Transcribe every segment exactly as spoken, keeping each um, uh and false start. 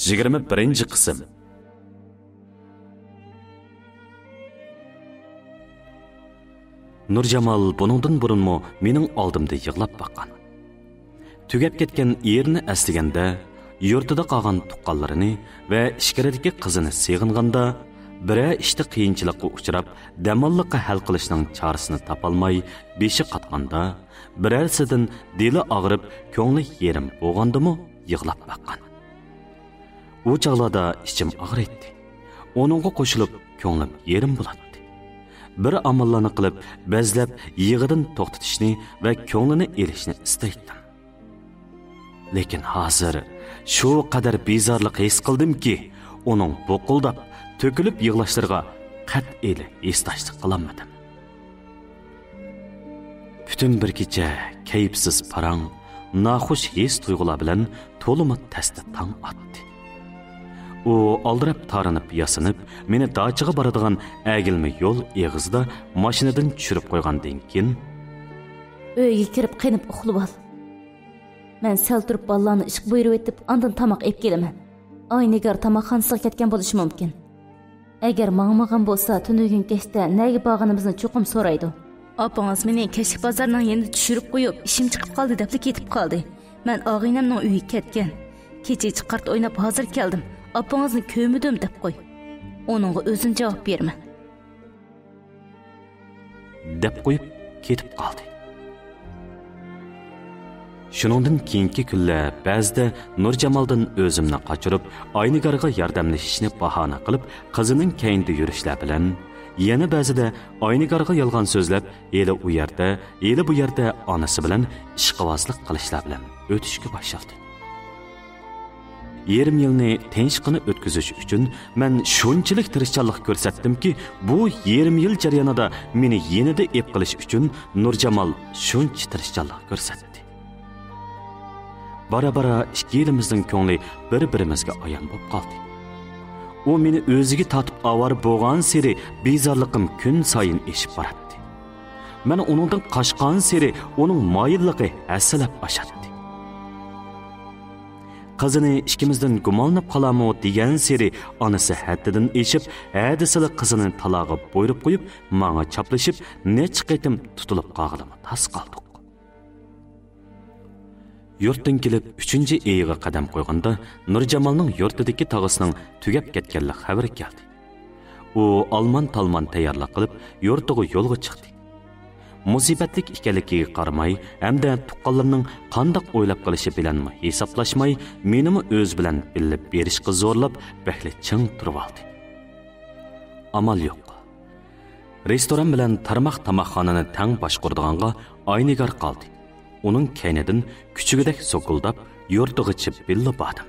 يىگىرمە بىرىنچى قىسىم. نۇرجامال بۇنىڭدىن بۇرۇنمۇ مېنىڭ ئالدىمدا يىغلاپ باققان. تۈگەپ كەتكەن ئېرىنى ئەسلىگەندە، يۇرتىدا قالغان تۇغقانلىرىنى ۋە ئىچكىرىدىكى قىزىنى سېغىنغاندا، بىرەر ئىشتا قىيىنچىلىققا ئۇچراپ، دەماللىققا ھەل قىلىشنىڭ چارىسىنى تاپالماي بېشى قاتقاندا، بىرەرسىدىن دىلى ئاغرىپ، كۆڭلى يېرىم بولغاندىمۇ يىغلاپ باققان. ئۇ چاغلاردا ئىچىم ئاغرىيتتى. ئۇنىڭغا قوشۇلۇپ كۆڭلۈم يېرىم بولاتتى. بىر ئاماللارنى قىلىپ، بەزلەپ يىغىدىن توختىتىشنى ۋە كۆڭلىنى ئېلىشنى ئىستەيتتىم. لېكىن ھازىر شۇ قەدەر بىزارلىق ھېس قىلدىمكى، ئۇنىڭ بۇقۇلداپ، تۆكۈلۈپ يىغلاشلىرىغا قەتئىيلا ھېسداشلىق قىلالمىدىم. پۈتۈن بىر كېچە كەيپسىز پاراڭ، ناخۇش ھېس-تۇيغۇلار بىلەن تولىمۇ تەستە تاڭ ئاتتى. ئۇ ئالدىراپ-تارىنىپ ياسىنىپ، مېنى داچىغا بارىدىغان ئەگىلمە يول ئېغىزىدا ماشىنىدىن چۈشۈرۈپ قويغاندىن كېيىن، ئۆيگە كىرىپ قېنىپ ئۇخلىۋال. مەن سەل تۇرۇپ بالىلارنى ئىشقا بۇيرۇۋېتىپ، ئاندىن تاماق ئېلىپ كېلىمەن. ئاينىگار تاماقخانىسىغا كەتكەن بولۇشى مۇمكىن. ئەگەر ماڭمىغان بولسا، تۈنۈگۈن كەچتە نەگە بارغىنىمىزنى چوقۇم سورايدۇ. ئاپىڭىز مېنى كەچلىك بازارنىڭ يېنىدا چۈشۈرۈپ قويۇپ، ئىشىم چىقىپ قالدى دەپلا كېتىپ قالدى. مەن ئاغىنەمنىڭ ئۆيىگە كەتكەن. كېچىگىچە قارت ئويناپ ھازىر كەلدىم. ئاپىڭىزنى كۆرمىدىم دەپ قوي. ئۇنىڭغا ئۆزۈم جاۋاب بېرىمەن. دەپ قويۇپ كېتىپ قالدى. شۇنىڭدىن كېيىنكى كۈنلەر بەزىدە نۇرجامالدىن ئۆزۈمنى قاچۇرۇپ، ئاينىگارغا ياردەملىشىشنى باھانە قىلىپ، قىزىنىڭ كەينىدە يۈرۈشلەر بىلەن، يەنە بەزىدە ئاينىگارغا يالغان سۆزلەپ، ھېلى ئۇ يەردە، ھېلى بۇ يەردە ئانىسى بىلەن ئىشقىۋازلىق قىلىشلار بىلەن ئۆتۈشكە باشلىدى. يېرىم يىلنى تىنچقىنا ئۆتكۈزۈش ئۈچۈن مەن شۇنچىلىك تىرىشچانلىق كۆرسەتتىمكى، بۇ يېرىم يىل جەريانىدا مېنى يېنىدا ئېلىپ قېلىش ئۈچۈن نۇرجامال شۇنچە تىرىشچانلىق كۆرسەتتى. بارا-بارا ئىككىيلىمىزنىڭ كۆڭلى بىر-بىرىمىزگە ئايان بولۇپ قالدى. ئۇ مېنى ئۆزىگە تارتىپ ئاۋارە بولغانسېرى بىزارلىقىم كۈنسايىن ئېشىپ باراتتى. مەن ئۇنىڭدىن قاچقانسېرى ئۇنىڭ مايىللىقى ھەسسىلەپ ئاشاتتى. قىزىنى ئىككىمىزدىن گۇمانلاپ قالامۇ دېگەنسېرى ئانىسى ھەددىدىن ئېشىپ، ھە دېسىلا قىزىنى تالاغا بۇيرۇپ قويۇپ، ماڭا چاپلىشىپ، نەچچە قېتىم تۇتۇلۇپ قالغىلىمۇ تاس قالدۇق. يۇرتتىن كېلىپ ئۈچىنچى ئېيىغا قەدەم قويغاندا، نۇرجامالنىڭ يۇرتىدىكى تاغىسىنىڭ تۈگەپ كەتكەنلىك خەۋىرى كەلدى. ئۇ ئالمان-تالمان تەييارلىق قىلىپ، يۇرتىغا يولغا چىقتى. مۇسىبەتلىك ئىكەنلىكىگە قارىماي ھەمدە تۇغقانلىرىنىڭ قانداق ئويلاپ قېلىشى بىلەنمۇ ھېسابلاشماي، مېنىمۇ ئۆزى بىلەن بىللە بېرىشقا زورلاپ، بەكلا چىڭ تۇرۇۋالدى. ئامال يوق. رېستوران بىلەن تارماق تاماقخانىنى تەڭ باشقۇرىدىغانغا ئاينىگار قالدى. ئۇنىڭ كەينىدىن كۈچۈكىدەك سوكۇلداپ، يۇرتىغىچە بىللە باردىم.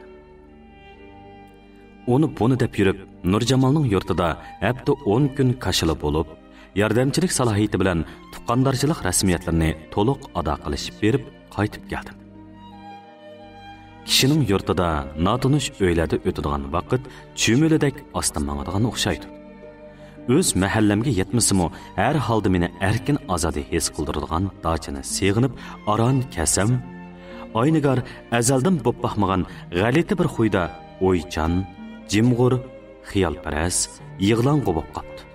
ئۇنى بۇنى دەپ يۈرۈپ، نۇرجامالنىڭ يۇرتىدا ھەپتە ئون كۈن كاشىلا بولۇپ، ياردەمچىلىك سالاھىيىتى بىلەن تۇغقاندارچىلىق رەسمىيەتلىرىنى تولۇق ئادا قىلىشىپ بېرىپ قايتىپ كەلدىم. كىشىنىڭ يۇرتىدا ناتونۇش ئۆيلەردە ئۆتىدىغان ۋاقىت چۈمۈلىدەك ئاستا ماڭىدىغان ئوخشايدۇ. ئۆز مەھەللەمگە يەتمىسىمۇ، ھەر ھالدا مېنى ئەركىن-ئازادە ھېس قىلدۇرىدىغان داچىنى سېغىنىپ، ئاران كەلسەم، ئاينىگار ئەزەلدىن بولۇپ باقمىغان غەلىتە بىر خۇيدا ئويچان، جىمغۇر، خىيالپەرەس، يىغلاڭغۇ بولۇپ قاپتۇ.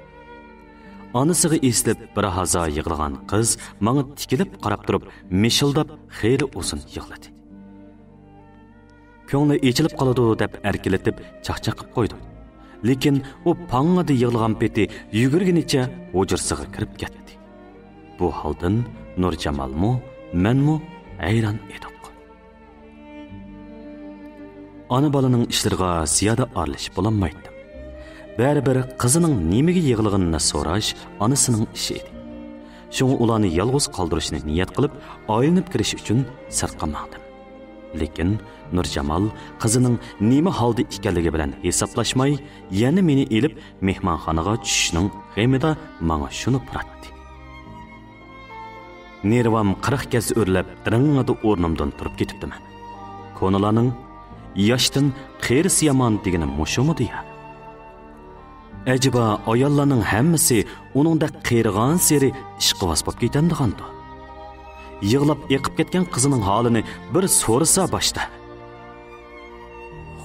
ئانىسىغا ئېسىلىپ بىر ھازا يىغلىغان قىز ماڭا تىكىلىپ قاراپ تۇرۇپ، مىشىلداپ خېلى ئۇزۇن يىغلىدى. كۆڭلى ئېچىلىپ قالىدۇ دەپ ئەركىلىتىپ چاقچاق قىپ قويدۇم. لېكىن ئۇ پاڭڭىدە يىغلىغان پېتى يۈگۈرگىنىچە ھۇجرىسىغا كىرىپ كەتتى. بۇ ھالدىن نۇرجامالمۇ، مەنمۇ ھەيران ئىدۇق. ئانا بالىنىڭ ئىشلىرىغا زىيادە ئارىلىشىپ بولالمايتتىم. بەرىبىر قىزىنىڭ نېمىگە يىغلىغىنىنى سوراش ئانىسىنىڭ ئىشى ئىدى. شۇڭا ئۇلارنى يالغۇز قالدۇرۇشنى نىيەت قىلىپ، ئايلىنىپ كىرىش ئۈچۈن سىرتقا ماڭدىم. لېكىن نۇرجامال قىزىنىڭ نېمە ھالدا ئىكەنلىكى بىلەن ھېسابلاشماي، يەنە مېنى ئېلىپ مېھمانخانىغا چۈشۈشنىڭ غېمىدا ماڭا شۇنى پۇراتتى. نېرۋام قىرىق گەز ئۆرلەپ، دىرىڭڭىدە ئورنۇمدىن تۇرۇپ كېتىپتىمەن. كونىلارنىڭ «ياشتىن قېرىسى يامان» دېگىنى مۇشۇمىدۇ يا؟ ئەجەبا، ئاياللارنىڭ ھەممىسى ئۇنىڭدەك قېرىغانسېرى ئىشقىۋاز بولۇپ كېتەمدىغاندۇ؟ يىغلاپ ئېقىپ كەتكەن قىزىنىڭ ھالىنى بىر سورىسا باشتا.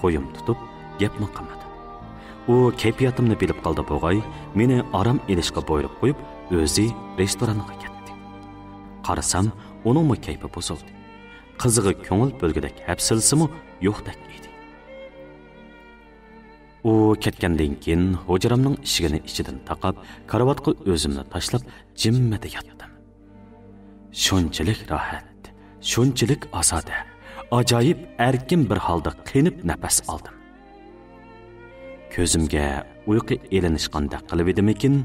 بويۇم تۇتۇپ، گەپمۇ قىلمىدىم. ئۇ كەيپىياتىمنى بىلىپ قالدى بولغاي، مېنى ئارام ئېلىشقا بۇيرۇق قويۇپ، ئۆزى رېستورانغا كەتتى. قارىسام، ئۇنىڭمۇ كەيپى بۇزۇلدى. قىزىغا كۆڭۈل بۆلگۈدەك ھەپسىلىسىمۇ يوقتەك ئىدى. ئۇ كەتكەندىن كېيىن، ھۇجرامنىڭ ئىشىكىنى ئىچىدىن تاقاپ، كارىۋاتقا ئۆزۈمنى تاشلاپ، جىممىدە ياتتىم. شۇنچىلىك راھەت، شۇنچىلىك ئازادە، ئاجايىپ ئەركىن بىر ھالدا قېنىپ نەپەس ئالدىم. كۆزۈمگە ئۇيقۇ ئېلىنىشقاندەك قىلىۋىدىمىكىن،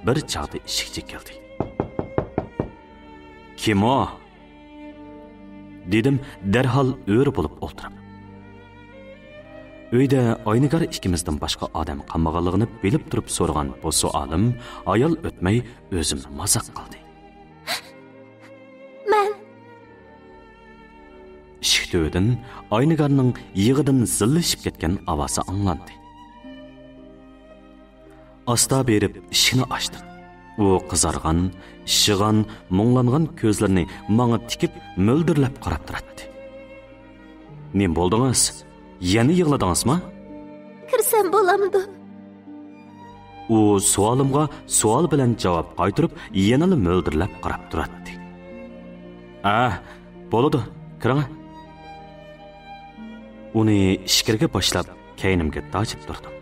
بىر چاغدا ئىشىك چېكىلدى. «كىم ئۇ؟» دېدىم دەرھال ئۆرە بولۇپ ئولتۇرۇپ. ئۆيدە ئاينىگار ئىككىمىزدىن باشقا ئادەم قالمىغانلىقىنى بىلىپ تۇرۇپ سورىغان بۇ سوئالىم ھايال ئۆتمەي ئۆزۈمنى مازاق قىلدى. مەن. ئىشىك تۈۋىدىن ئاينىگارنىڭ يىغىدىن زىللىشىپ كەتكەن ئاۋازى ئاڭلاندى. ئاستا بېرىپ ئىشىكنى ئاچتىم. ئۇ قىزارغان، ئىششىغان، مۇڭلانغان كۆزلىرىنى ماڭا تىكىپ، مۆلدۈرلەپ قاراپ تۇراتتى. «نېمە بولدىڭىز؟ يەنە يىغلىدىڭىزمۇ؟» «كىرسەم بولامدۇ؟» ئۇ سوئالىمغا سوئال بىلەن جاۋاب قايتۇرۇپ، يەنىلا مۆلدۈرلەپ قاراپ تۇراتتى. «ئە، بولىدۇ، كىرىڭە.» ئۇنى ئىچكىرىگە باشلاپ، كەينىمگە داجىپ تۇردۇم.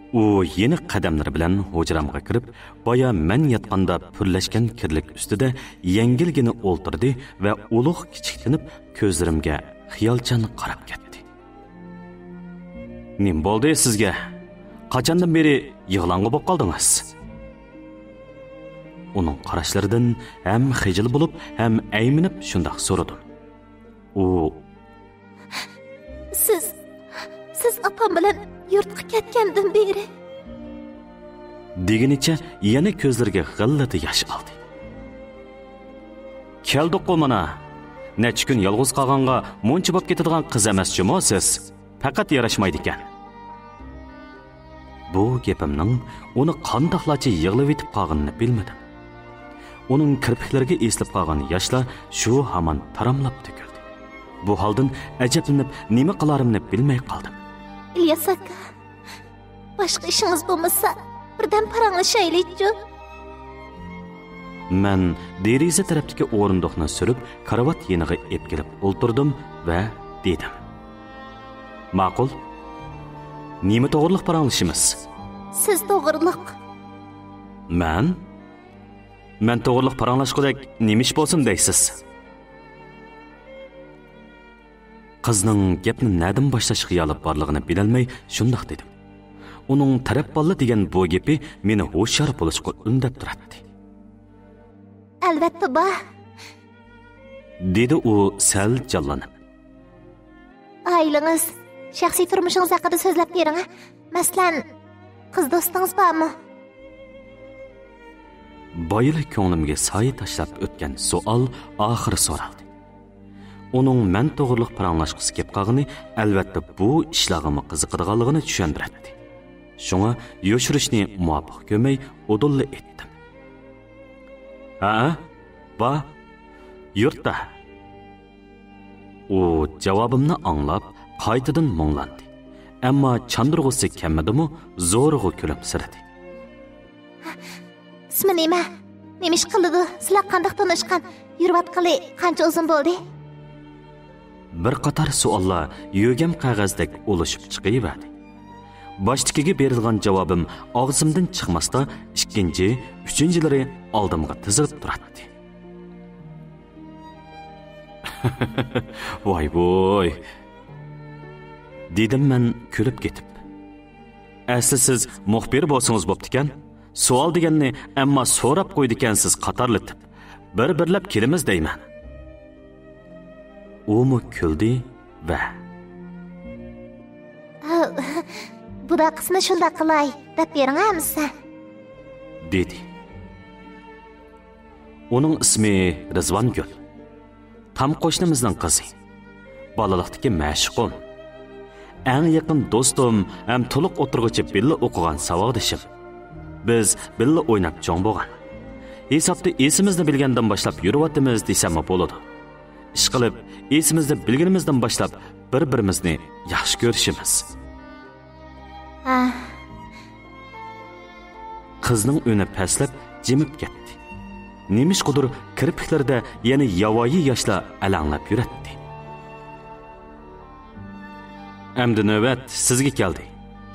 ئۇ يېنىك قەدەملىرى بىلەن ھۇجرامغا كىرىپ، بايا مەن ياتقاندا پۈرلەشكەن كىرلىك ئۈستىدە يەڭگىلگىنە ئولتۇردى ۋە ئۇلۇغ كىچىكلىنىپ، كۆزلىرىمگە خىيالچان قاراپ كەتتى. «نېمە بولدى سىزگە؟ قاچاندىن بېرى يىغلاڭغۇ بولۇپ قالدىڭىز؟» ئۇنىڭ قاراشلىرىدىن ھەم خىجىل بولۇپ، ھەم ئەيمىنىپ شۇنداق سورىدىم. ئۇ، «سىز، سىز ئاپام بىلەن يۇرتقا كەتكەندىن بېرى.» دېگىنىچە يەنە كۆزلىرىگە غىللىدە ياش ئالدى. «كەلدۇققۇ مانا. نەچچە كۈن يالغۇز قالغانغا مۇنچە بولۇپ كېتىدىغان قىز ئەمەس جۇمۇ سىز. پەقەت ياراشمايدىكەن.» بۇ گېپىمنىڭ ئۇنى قانداقلارچە يىغلىۋېتىپ قالغىنىنى بىلمىدىم. ئۇنىڭ كىرپىكلىرىگە ئېسىلىپ قالغان ياشلار شۇ ھامان تاراملاپ تۆكۈلدى. بۇ ھالدىن ئەجەبلىنىپ، نېمە قىلارىمنى بىلمەي قالدىم. «ئىلياس ئاكا، باشقا ئىشىڭىز بولمىسا، بىردەم پاراڭلىشايلىچۇ.» مەن دېرىزە تەرەپتىكى ئورۇندۇقنى سۈرۈپ، كارىۋات يېنىغا ئېلىپ كېلىپ ئولتۇردۇم ۋە دېدىم: «ماقۇل. نېمە توغرىلىق پاراڭلىشىمىز؟» «سىز توغرىلىق.» «مەن؟ مەن توغرىلىق پاراڭلاشقۇدەك نېمە ئىش بولسۇن دەيسىز؟» قىزنىڭ گەپنى نەدىن باشلاش خىيالى بارلىقىنى بىلەلمەي شۇنداق دېدىم. ئۇنىڭ تەرەپ باللا دېگەن بۇ گېپى مېنى ھوشيار بولۇشقا ئۈندەپ تۇراتتى. «ئەلۋەتتە بار.» دېدى ئۇ سەل جانلىنىپ. «ئائىلىڭىز، شەخسىي تۇرمۇشىڭىز ھەققىدە سۆزلەپ بېرىڭە. مەسىلەن، قىز دوستىڭىز بارمۇ؟» بايىلا كۆڭلۈمگە سايە تاشلاپ ئۆتكەن سوئال ئاخىرى سورالدى. ئۇنىڭ مەن توغرىلىق پاراڭلاشقۇسى كېلىپ قالغىنى، ئەلۋەتتە، بۇ ئىشلارغىمۇ قىزىقىدىغانلىقىنى چۈشەندۈرەتتى. شۇڭا يوشۇرۇشنى مۇۋاپىق كۆرمەي، ئۇدۇللا ئېيتتىم: «ھەئە، بار، يۇرتتا.» ئۇ جاۋابىمنى ئاڭلاپ، قايتىدىن مۇڭلاندى. ئەمما چاندۇرغۇسى كەلمىدىمۇ، زورىغا كۈلۈمسىرىدى. «ئىسمى نېمە؟ نېمە ئىش قىلىدۇ؟ سىلەر قانداق تونۇشقان؟ يۈرۈۋاتقىلى قانچە ئۇزۇن بولدى؟» بىر قاتار سوئاللار يۆگەم قەغەزدەك ئۇلىشىپ چىقىۋەردى. باشتىكىگە بېرىدىغان جاۋابىم ئاغزىمدىن چىقماستا، ئىككىنچى، ئۈچىنچىلىرى ئالدىمغا تىزىلىپ تۇراتتى. «ۋاي ۋۇي!» دېدىم مەن كۈلۈپ كېتىپ. «ئەسلى سىز مۇخبىر بولسىڭىز بوپتىكەن. سوئال دېگەننى ئەمما سوراپ قويىدىكەنسىز قاتارلىتىپ. بىر-بىرلەپ كېلىمىز دەيمەن.» ئۇمۇ كۈلدى ۋە: «ئاۋ، بۇنداق قىسمى شۇنداق قىلاي، دەپ بېرىڭ ئەمىسە.» دېدى. ئۇنىڭ ئىسمى رىزۋانگۈل. تام قوشنىمىزنىڭ قىزى. بالىلىقتىكى مەشۇقۇم. ئەڭ يېقىن دوستۇم ھەم تولۇق ئوتتۇرىغىچە بىللە ئوقۇغان ساۋاقدىشىم. بىز بىللە ئويناپ چوڭ بولغان. ھېسابتا ئېسىمىزنى بىلگەندىن باشلاپ يۈرۈۋاتىمىز دېسەممۇ بولىدۇ. ئىشقىلىپ، ئېسىمىزنى بىلگىنىمىزدىن باشلاپ بىر-بىرىمىزنى ياخشى كۆرۈشىمىز. ھە. قىزنىڭ ئۈنى پەسلەپ، جىمىپ كەتتى. نېمىشقىدۇر كىرپىكلىرىدە يەنە ياۋايى ياشلار ئەلەڭلەپ يۈرەتتى. ئەمدى نۆۋەت سىزگە كەلدى.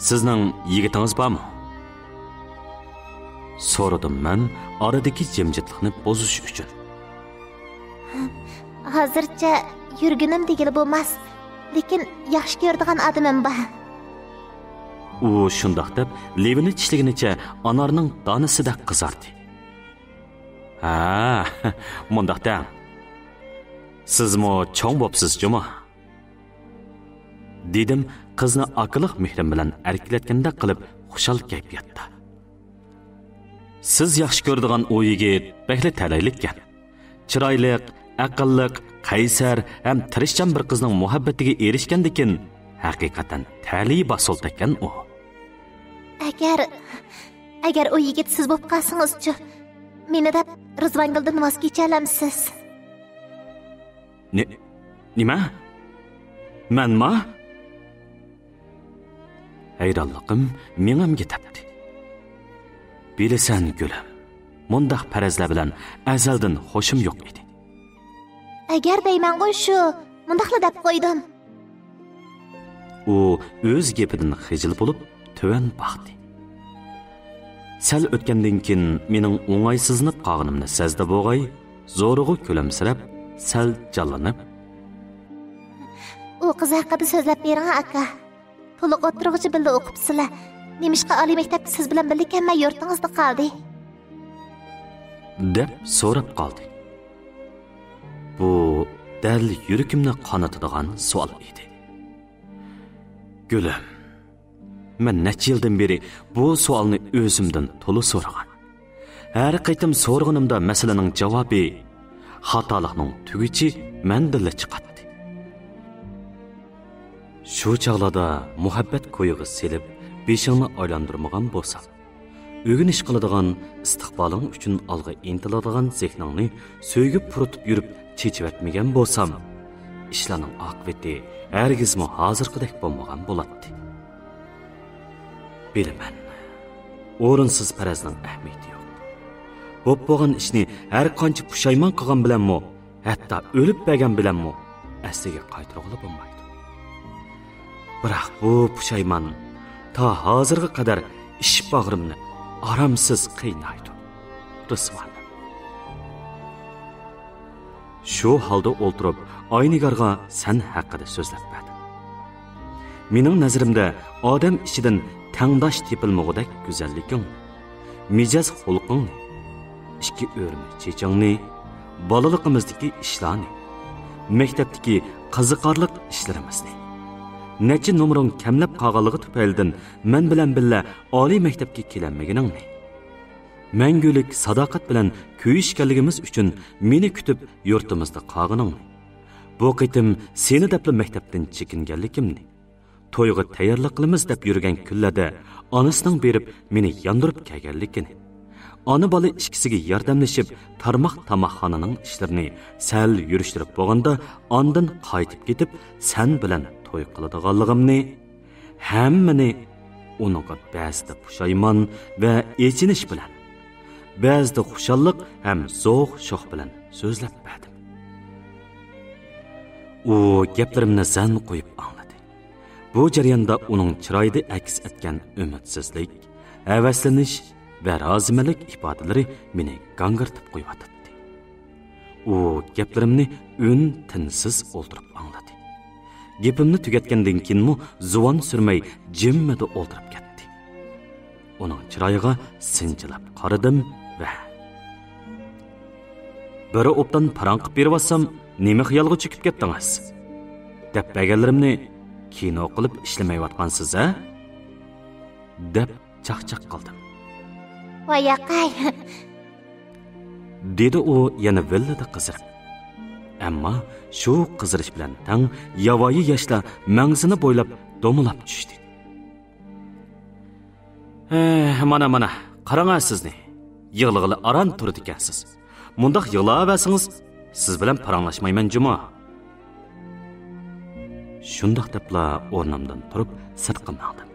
سىزنىڭ يىگىتىڭىز بارمۇ؟ سورىدىم مەن ئارىدىكى جىمجىتلىقنى بۇزۇش ئۈچۈن. ھازىرچە يۈرگىنىم دېگىلى بولماس، لېكىن ياخشى كۆرىدىغان ئادىمىم بار. ئۇ شۇنداق دەپ لېۋىنى چىشلىگىنىچە ئانارنىڭ دانىسىدەك قىزاردى. ھە، مۇنداق دەڭ. سىزمۇ چوڭ بوپسىز جۇمۇ؟ دېدىم قىزنى ئاكىلىق مېھرىم بىلەن ئەركىلەتكەندەك قىلىپ خۇشال كەيپىياتتا. سىز ياخشى كۆرىدىغان ئۇ يىگىت بەكلا تەلەيلىككەن. چىرايلىق، ئەقىللىق، قەيسەر ھەم تىرىشچان بىر قىزنىڭ مۇھەببىتىگە ئېرىشكەندىكىن، ھەقىقەتەن تەلىيى باسۇلتەكەن ئۇ. ئەگەر، ئەگەر ئۇ يىگىت سىز بولۇپ قالسىڭىزچۇ؟ مېنى دەپ رىزۋانگۈلدىن ۋاز كېچەلەمسىز؟ نې-، نېمە؟ مەنما؟ ھەيرانلىقىم مېڭەمگە تەپتى. بىلىسەن گۈلۈم، مۇنداق پەرەزلەر بىلەن ئەزەلدىن خۇشۇم يوق ئىدى. ئەگەر دەيمەنغۇ شۇ، مۇنداقلا دەپ قويدۇم. ئۇ ئۆز گېپىدىن خىجىل بولۇپ، تۆۋەن باقتى. سەل ئۆتكەندىن كېيىن مېنىڭ ئوڭايسىزلىنىپ قالغىنىمنى سەزدى بوغاي، زورىغۇ كۈلۈمسىرەپ، سەل جانلىنىپ. ئۇ قىز ھەققىدە سۆزلەپ بېرىڭە، ئاكا. تولۇق ئوتتۇرىغىچە بىللە ئوقۇپسىلە. نېمىشقا ئالىي مەكتەپكە سىز بىلەن بىللە كەلمەي يۇرتىڭىزدا قالدى؟ دەپ سوراپ قالدى. بۇ دەل يۈرىكىمنى قانىتىدىغان سوئال ئىدى. گۈلۈم، مەن نەچچە يىلدىن بېرى بۇ سوئالنى ئۆزۈمدىن تولا سورىغان. ھەر قېتىم سورىغىنىمدا مەسىلىنىڭ جاۋابى، خاتالىقنىڭ تۈگىچى مەندىنلا چىقاتتى. شۇ چاغلاردا مۇھەببەت كويىغا سېلىپ، بېشىڭنى ئايلاندۇرمىغان بولسام، ئۆگىنىش قىلىدىغان، ئىستىقبالىڭ ئۈچۈن ئالغا ئىنتىلىدىغان زېھنىڭنى سۆيگە پۇرىتىپ يۈرۈپ چېچىۋەتمىگەن بولسام، ئىشلارنىڭ ئاقىۋىتى ھەرگىزمۇ ھازىرقىدەك بولمىغان بولاتتى. بىلىمەن، ئورۇنسىز پەرەزنىڭ ئەھمىيىتى يوق. بوپ بولغان ئىشنى ھەر قانچە پۇشايمان قىلغان بىلەنمۇ، ھەتتا ئۆلۈپ بەرگەن بىلەنمۇ ئەسلىگە قايتۇرغىلى بولمايدۇ. بىراق بۇ پۇشايمان تا ھازىرغا قەدەر ئىچ باغرىمنى ئارامسىز قىينايدۇ. رىسۋانىم. شۇ ھالدا ئولتۇرۇپ، ئاينىگارغا سەن ھەققىدە سۆزلەپ بەردىم. مېنىڭ نەزىرىمدە ئادەم ئىچىدىن تەڭداش تېپىلمىغۇدەك گۈزەللىكىڭ، مىجەز خۇلقۇڭنى، ئىككى ئۆرمە چېچىڭنى، بالىلىقىمىزدىكى ئىشلارنى، مەكتەپتىكى قىزىقارلىق ئىشلىرىمىزنى، نەچچە نومۇرۇڭ كەملەپ قالغانلىقى تۈپەيلىدىن مەن بىلەن بىللە ئالىي مەكتەپكە كېلەلمىگىنىڭنى، مەڭگۈلۈك ساداقەت بىلەن كۆيۈشكەنلىكىمىز ئۈچۈن مېنى كۈتۈپ يۇرتىمىزدا قالغىنىڭنى، بۇ قېتىم سېنى دەپلا مەكتەپتىن چېكىنگەنلىكىمنى، تويغا تەييارلىق قىلىمىز دەپ يۈرگەن كۈنلەردە ئانىسىنىڭ بېرىپ مېنى ياندۇرۇپ كەلگەنلىكىنى، ئانا-بالا ئىككىسىگە ياردەملىشىپ تارماق تاماقخانىنىڭ ئىشلىرىنى سەل يۈرۈشتۈرۈپ بولغاندا ئاندىن قايتىپ كېتىپ سەن بىلەن توي قىلىدىغانلىقىمنى، ھەممىنى ئۇنىڭغا بەزىدە پۇشايمان ۋە ئېچىنىش بىلەن، بەزىدە خۇشاللىق ھەم زوق-شوق بىلەن سۆزلەپ بەردىم. ئۇ گەپلىرىمنى زەن قويۇپ ئاڭلىدى. بۇ جەرياندا ئۇنىڭ چىرايىدا ئەكس ئەتكەن ئۈمىدسىزلىك، ھەۋەسلىنىش ۋە رازىمەنلىك ئىپادىلىرى مېنى گاڭگىرىتىپ قويۇۋاتاتتى. ئۇ گەپلىرىمنى ئۈن-تىنسىز ئولتۇرۇپ ئاڭلىدى. گېپىمنى تۈگەتكەندىن كېيىنمۇ زۇۋان سۈرمەي جىممىدە ئولتۇرۇپ كەتتى. ئۇنىڭ چىرايىغا سىنچىلاپ قارىدىم ۋە، «بىر ئوبدان پاراڭ قىپ بېرىۋاتسام، نېمە خىيالغا چۆكۈپ كەتتىڭىز؟ دەپ بەرگەنلىرىمنى كىنو قىلىپ ئىشلىمەيۋاتقانسىز ھە؟» دەپ چاقچاق قىلدىم. «ۋاي ياقاي!» دېدى ئۇ يەنە ۋىللىدە قىزىرىپ. ئەمما شۇ قىزىرىش بىلەن تەڭ ياۋايى ياشلار مەڭزىنى بويلاپ دومىلاپ چۈشتى. ھە، مانا، مانا، قاراڭا سىزنى. يىغلىغىلى ئاران تۇرىدىكەنسىز. مۇنداق يىغلاۋەرسىڭىز، سىز بىلەن پاراڭلاشمايمەن جۇمۇ. شۇنداق دەپلا ئورنۇمدىن تۇرۇپ سىرتقا ماڭدىم.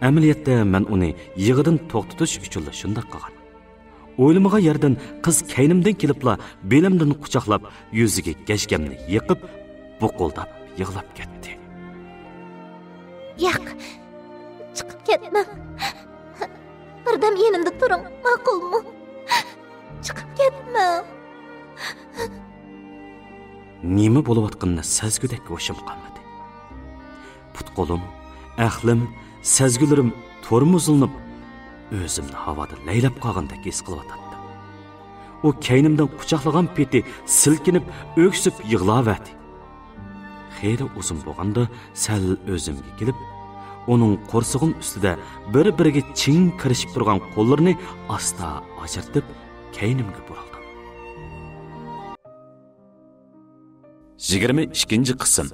ئەمەلىيەتتە مەن ئۇنى يىغىدىن توختىتىش ئۈچۈنلا شۇنداق قىلغان. ئويلىمىغان يەردىن قىز كەينىمدىن كېلىپلا بېلىمدىن قۇچاقلاپ، يۈزىگە گەجگەمنى يېقىپ، بۇقۇلداپ يىغلاپ كەتتى. ياق، چىقىپ كەتمەڭ. بىردەم يېنىمدا تۇرۇڭ، ماقۇلمۇ؟ چىقىپ كەتمەڭ. نېمە بولۇۋاتقىنىنى سەزگۈدەك ھوشۇم قالمىدى. پۇت-قولۇم، ئەقلىم، سەزگۈلىرىم تورمۇزلىنىپ، ئۆزۈمنى ھاۋادا لەيلەپ قالغاندەك ھېس قىلىۋاتاتتىم. ئۇ كەينىمدىن قۇچاقلىغان پېتى سىلكىنىپ، ئۆكسۈپ يىغلاۋەردى. خېلى ئۇزۇن بولغاندا سەل ئۆزۈمگە كېلىپ، ئۇنىڭ قورسىقىم ئۈستىدە بىر-بىرىگە چىڭ كىرىشىپ تۇرغان قوللىرىنى ئاستا ئاجرىتىپ، كەينىمگە بۇرۇلدۇم. يىگىرمە ئىككىنچى قىسىم.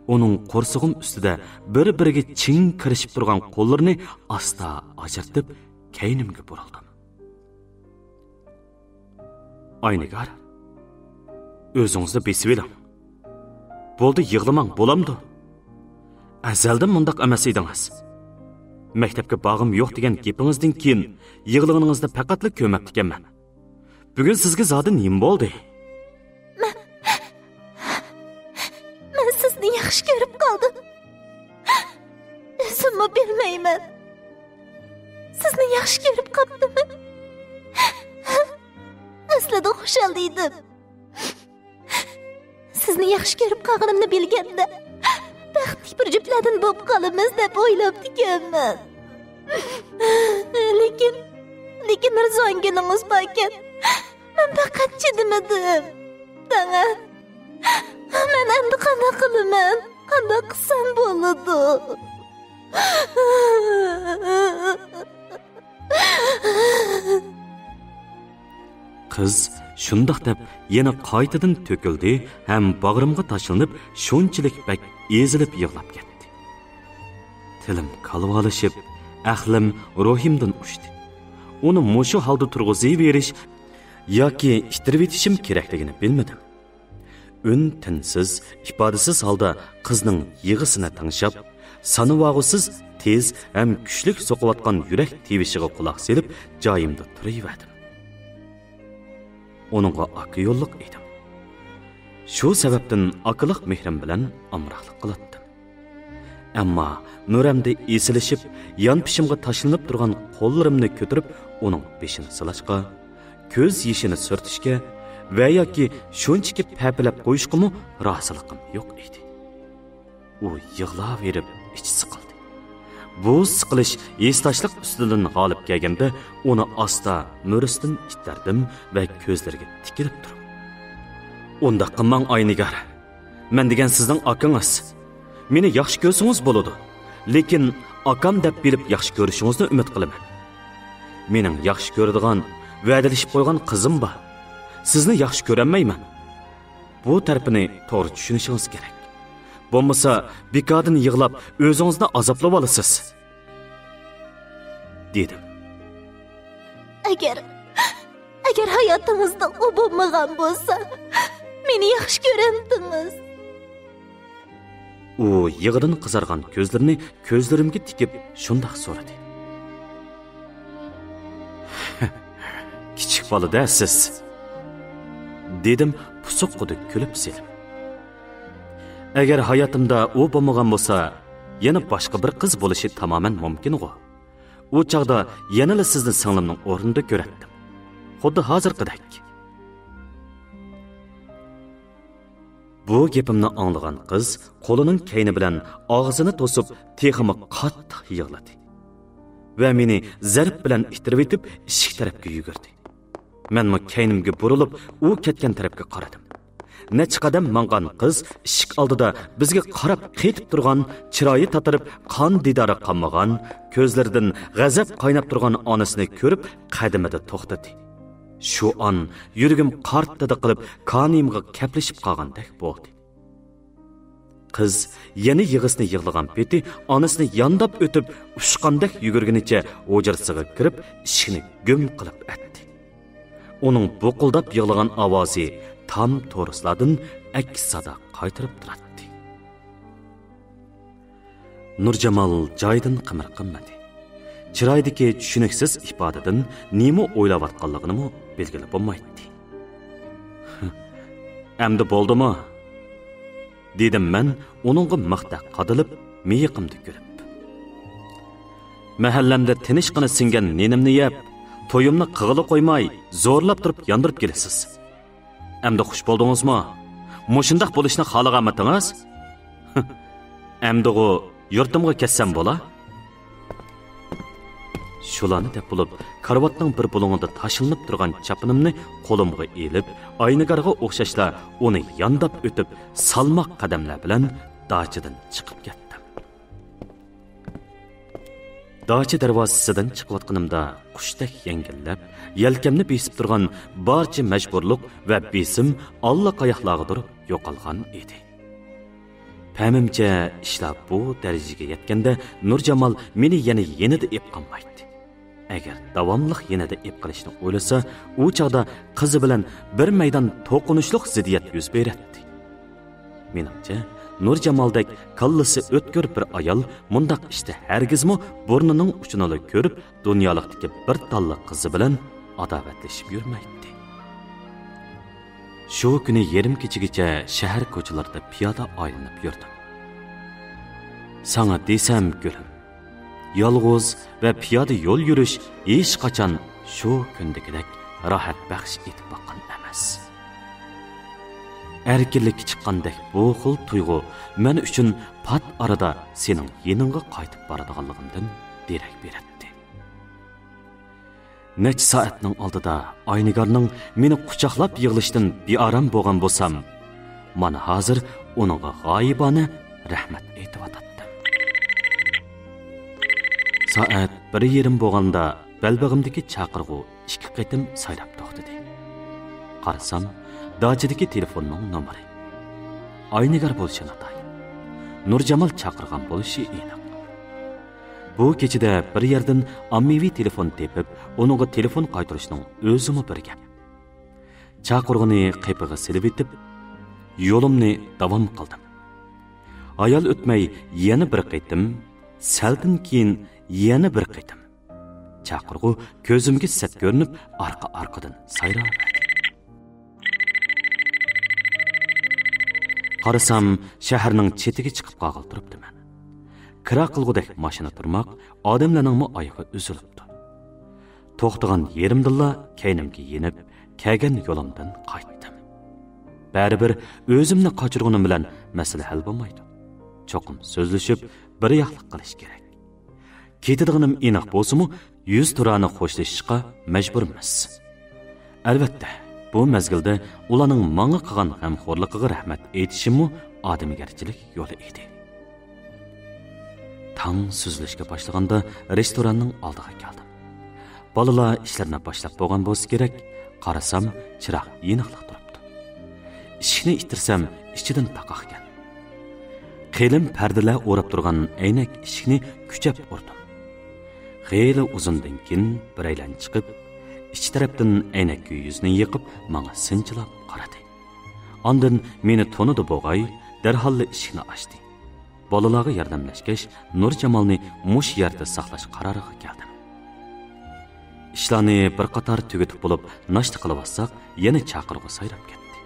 ئۇنىڭ قورسىقىم ئۈستىدە بىر-بىرىگە چىڭ كىرىشىپ تۇرغان قوللىرىنى ئاستا ئاجرىتىپ، كەينىمگە بۇرۇلدۇم. ئاينىگار، ئۆزىڭىزنى بېسىۋېلىڭ. بولدى، يىغلىماڭ، بولامدۇ؟ ئەزەلدىن مۇنداق ئەمەس ئىدىڭىز. مەكتەپكە بارغۇم يوق دېگەن گېپىڭىزدىن كېيىن يىغلىغىنىڭىزنى پەقەتلا كۆرمەپتىكەنمەن. بۈگۈن سىزگە زادى نېمە بولدى؟ مەن، مەن سىزنى ياخشى كۆرۈپ قالدىم. ئۆزۈممۇ بىلمەيمەن. سىزنى ياخشى كۆرۈپ قاپتىمەن. ئەسلىدە خۇشال ئىدىم. سىزنى ياخشى كۆرۈپ قالغىنىمنى بىلگەندە، بەختلىك بىر جۈپلەردىن بولۇپ قالىمىز دەپ ئويلاپتىكەنمەن. لېكىن، لېكىن بىر زوڭگىلىڭىز باركەن. مەن پەقەت چىدىمىدىم. دەڭە، مەن ئەمدى قانداق قىلىمەن؟ قانداق قىلسام بولىدۇ؟ قىز شۇنداق دەپ يەنە قايتىدىن تۆكۈلدى ھەم باغرىمغا تاشلىنىپ، شۇنچىلىك بەك ئېزىلىپ يىغلاپ كەتتى. تىلىم كالۋالىشىپ، ئەقلىم روھىمدىن ئۇچتى. ئۇنى مۇشۇ ھالدا تۇرغۇزۇۋېرىش ياكى ئىتتىرىۋېتىشىم كېرەكلىكىنى بىلمىدىم. ئۈن-تىنسىز، ئىپادىسىز ھالدا قىزنىڭ يىغىسىنى تىڭشاپ، سانىۋالغۇسىز تېز ھەم كۈچلۈك سوقۇۋاتقان يۈرەك تىۋىشىغا قۇلاق سېلىپ، جايىمدا تۇرۇۋەردىم. ئۇنىڭغا ئاكا يوللۇق ئىدىم. شۇ سەۋەبتىن ئاكىلىق مېھرىم بىلەن ئامراقلىق قىلاتتىم. ئەمما مۈرەمدە ئېسىلىشىپ، يانپېشىمغا تاشلىنىپ تۇرغان قوللىرىمنى كۆتۈرۈپ، ئۇنىڭ بېشىنى سىلاشقا، كۆز يېشىنى سۈرتۈشكە ۋە ياكى شۇنچىكى پەپىلەپ قويۇشقىمۇ رازىلىقىم يوق ئىدى. ئۇ يىغلاۋېرىپ ئىچى سىقىلدى. بۇ سىقىلىش ھېسداشلىق ئۈستىدىن غالىب كەلگەندە، ئۇنى ئاستا مۈرىسىدىن ئىتتەردىم ۋە كۆزلىرىگە تىكىلىپ تۇرۇپ، ئۇنداق قىلماڭ، ئاينىگار. مەن دېگەن سىزنىڭ ئاكىڭىز. مېنى ياخشى كۆرسىڭىز بولىدۇ. لېكىن ئاكام دەپ بىلىپ ياخشى كۆرۈشىڭىزنى ئۈمىد قىلىمەن. مېنىڭ ياخشى كۆرىدىغان، ۋەدىلىشىپ قويغان قىزىم بار. سىزنى ياخشى كۆرەلمەيمەن. بۇ تەرىپىنى توغرا چۈشىنىشىڭىز كېرەك. بولمىسا، بىكاردىن يىغلاپ، ئۆزىڭىزنى ئازابلىۋالىسىز، دېدىم. ئەگەر، ئەگەر ھاياتىڭىزدا ئۇ بولمىغان بولسا، مېنى ياخشى كۆرەمتىڭىز؟ ئۇ يىغىدىن قىزارغان كۆزلىرىنى كۆزلىرىمگە تىكىپ شۇنداق سورىدى. كىچىك بالا-دە سىز، دېدىم پۇسۇققۇدەك كۈلۈپ سېلىپ. ئەگەر ھاياتىمدا ئۇ بولمىغان بولسا، يەنە باشقا بىر قىز بولۇشى تامامەن مۇمكىنغۇ. ئۇ چاغدا يەنىلا سىزنى سىڭلىمنىڭ ئورنىدا كۆرەتتىم. خۇددى ھازىرقىدەك. بۇ گېپىمنى ئاڭلىغان قىز قولىنىڭ كەينى بىلەن ئاغزىنى توسۇپ، تېخىمۇ قاتتىق يىغلىدى ۋە مېنى زەرب بىلەن ئىتتىرىۋېتىپ، ئىشىك تەرەپكە يۈگۈردى. مەنمۇ كەينىمگە بۇرۇلۇپ، ئۇ كەتكەن تەرەپكە قارىدىم. نەچچە قەدەم ماڭغان قىز ئىشىك ئالدىدا بىزگە قاراپ قېتىپ تۇرغان، چىرايى تاتىرىپ، قان دىدارى قانمىغان، كۆزلىرىدىن غەزەپ قايناپ تۇرغان ئانىسىنى كۆرۈپ، قەدىمىدە توختىدى. شۇ ئان يۈرىكىم قارتتىدە قىلىپ، كانىيىمغا كەپلىشىپ قالغاندەك بولدى. قىز يەنە يىغىسىنى يىغلىغان پېتى ئانىسىنى يانداپ ئۆتۈپ، ئۇچقاندەك يۈگۈرگىنىچە ھۇجرىسىغا كىرىپ، ئىشىكنى گۈم قىلىپ ئەتتى. ئۇنىڭ بۇقۇلداپ يىغلىغان ئاۋازى تام تورۇسلاردىن ئەكس سادا قايتۇرۇپ تۇراتتى. نۇرجامال جايىدىن قىمىرقىنمىدى. چىرايىدىكى چۈشىنىكسىز ئىپادىدىن نېمە ئويلاۋاتقانلىقىنىمۇ بىلگىلى بولمايتتى. ئەمدى بولدىمۇ؟ دېدىم مەن ئۇنىڭغا مىختەك قادىلىپ، مىيىقىمدا كۈلۈپ. مەھەللەمدە تىنىشقىنە سىڭگەن نېنىمنى يەپ، تويۇمنى قىغىلى قويماي، زورلاپ تۇرۇپ ياندۇرۇپ كېلىسىز. ئەمدى خۇش بولدىڭىزمۇ؟ مۇشۇنداق بولۇشنى خالىغانمىدىڭىز؟ ئەمدىغۇ يۇرتۇمغا كەتسەم بولا؟ شۇلارنى دەپ بولۇپ، كارىۋاتنىڭ بىر بۇلۇڭىدا تاشلىنىپ تۇرغان چاپىنىمنى قولۇمغا ئېلىپ، ئاينىگارغا ئوخشاشلا ئۇنى يانداپ ئۆتۈپ، سالماق قەدەملەر بىلەن داچىدىن چىقىپ كەتتىم. داچا دەرۋازىسىدىن چىقىۋاتقىنىمدا قۇشتەك يەڭگىللەپ، يەلكەمنى بېسىپ تۇرغان بارچە مەجبۇرلۇق ۋە بېسىم ئاللىقاياقلارغىدۇر يوقالغان ئىدى. پەمىمچە، ئىشلار بۇ دەرىجىگە يەتكەندە، نۇرجامال مېنى يەنە يېنىدا ئېپ قالمايتتى. ئەگەر داۋاملىق يېنىدا ئېپ قېلىشنى ئويلىسا، ئۇ چاغدا قىزى بىلەن بىر مەيدان توقۇنۇشلۇق زىددىيەت يۈز بېرەتتى. مېنىڭچە، نۇرجامالدەك كاللىسى ئۆتكۈر بىر ئايال مۇنداق ئىشتا ھەرگىزمۇ بۇرنىنىڭ ئۇچىنىلا كۆرۈپ، دۇنيالىقتىكى بىر تاللا قىزى بىلەن ئاداۋەتلىشىپ يۈرمەيتتى. شۇ كۈنى يېرىم كېچىگىچە شەھەر كوچىلىرىدا پىيادە ئايلىنىپ يۈردۈم. ساڭا دېسەم، گۈلۈم، يالغۇز ۋە پىيادە يول يۈرۈش ھېچقاچان شۇ كۈندىكىدەك راھەت بەخش ئېتىپ باققان ئەمەس. ئەركىنلىككە چىققاندەك بۇ خىل تۇيغۇ مەن ئۈچۈن پات ئارىدا سېنىڭ يېنىڭغا قايتىپ بارىدىغانلىقىمدىن دېرەك بېرەتتى. نەچچە سائەتنىڭ ئالدىدا ئاينىگارنىڭ مېنى قۇچاقلاپ يىغلىشىدىن بىئارام بولغان بولسام، مانا ھازىر ئۇنىڭغا غايىبانە رەھمەت ئېيتىۋاتاتتىم. سائەت بىر يېرىم بولغاندا بەلبېغىمدىكى چاقىرغۇ ئىككى قېتىم سايراپ توختىدى. قارىسام، داچىدىكى تېلېفوننىڭ نومۇرى. ئاينىگار بولۇشى ناتايىن. نۇرجامال چاقىرغان بولۇشى ئېنىق. بۇ كېچىدە بىر يەردىن ئاممىۋى تېلېفون تېپىپ، ئۇنىڭغا تېلېفون قايتۇرۇشنىڭ ئۆزىمۇ بىر گەپ. چاقىرغۇنى قېپىغا سېلىۋېتىپ، يولۇمنى داۋام قىلدىم. ھايال ئۆتمەي يەنە بىر قېتىم، سەلدىن كېيىن يەنە بىر قېتىم. چاقىرغۇ كۆزۈمگە سەت كۆرۈنۈپ، ئارقا-ئارقىدىن سايراۋەردى. قارىسام، شەھەرنىڭ چېتىگە چىقىپ قالغىلى تۇرۇپتىمەن. كىرا قىلغۇدەك ماشىنا تۇرماق، ئادەملەرنىڭمۇ ئايىغى ئۈزۈلۈپتۇ. توختىغان يېرىمدىنلا كەينىمگە يېنىپ، كەلگەن يولۇمدىن قايتتىم. بەرىبىر ئۆزۈمنى قاچۇرغىنىم بىلەن مەسىلە ھەل بولمايدۇ. چوقۇم سۆزلىشىپ، بىر ياقلىق قىلىش كېرەك. كېتىدىغىنىم ئېنىق بولسىمۇ، يۈزتۇرانە خوشلىشىشقا مەجبۇرمىز. ئەلۋەتتە، بۇ مەزگىلدە ئۇلارنىڭ ماڭا قىلغان غەمخورلۇقىغا رەھمەت ئېيتىشىممۇ ئادەمگەرچىلىك يولى ئىدى. تاڭ سۈزۈلۈشكە باشلىغاندا رېستوراننىڭ ئالدىغا كەلدىم. بالىلار ئىشلىرىنى باشلاپ بولغان بولسا كېرەك، قارىسام، چىراغ يېنىقلا تۇرۇپتۇ. ئىشىكنى ئىتتىرسەم، ئىچىدىن تاقاقكەن. قېلىن پەردىلەر ئوراپ تۇرغان ئەينەك ئىشىكنى كۈچەپ ئۇردۇم. خېلى ئۇزۇندىن كېيىن بىرەيلەن چىقىپ، ئىچ تەرەپتىن ئەينەك يۈزىنى يېقىپ، ماڭا سىنچىلاپ قارىدى. ئاندىن مېنى تونۇدى بوغاي، دەرھاللا ئىشىكنى ئاچتى. بالىلارغا ياردەملەشكەچ، نۇرجامالنى مۇشۇ يەردە ساقلاش قارارىغا كەلدىم. ئىشلارنى بىر قاتار تۈگىتىپ بولۇپ، ناشتا قىلىۋاتساق، يەنە چاقىرغۇ سايراپ كەتتى.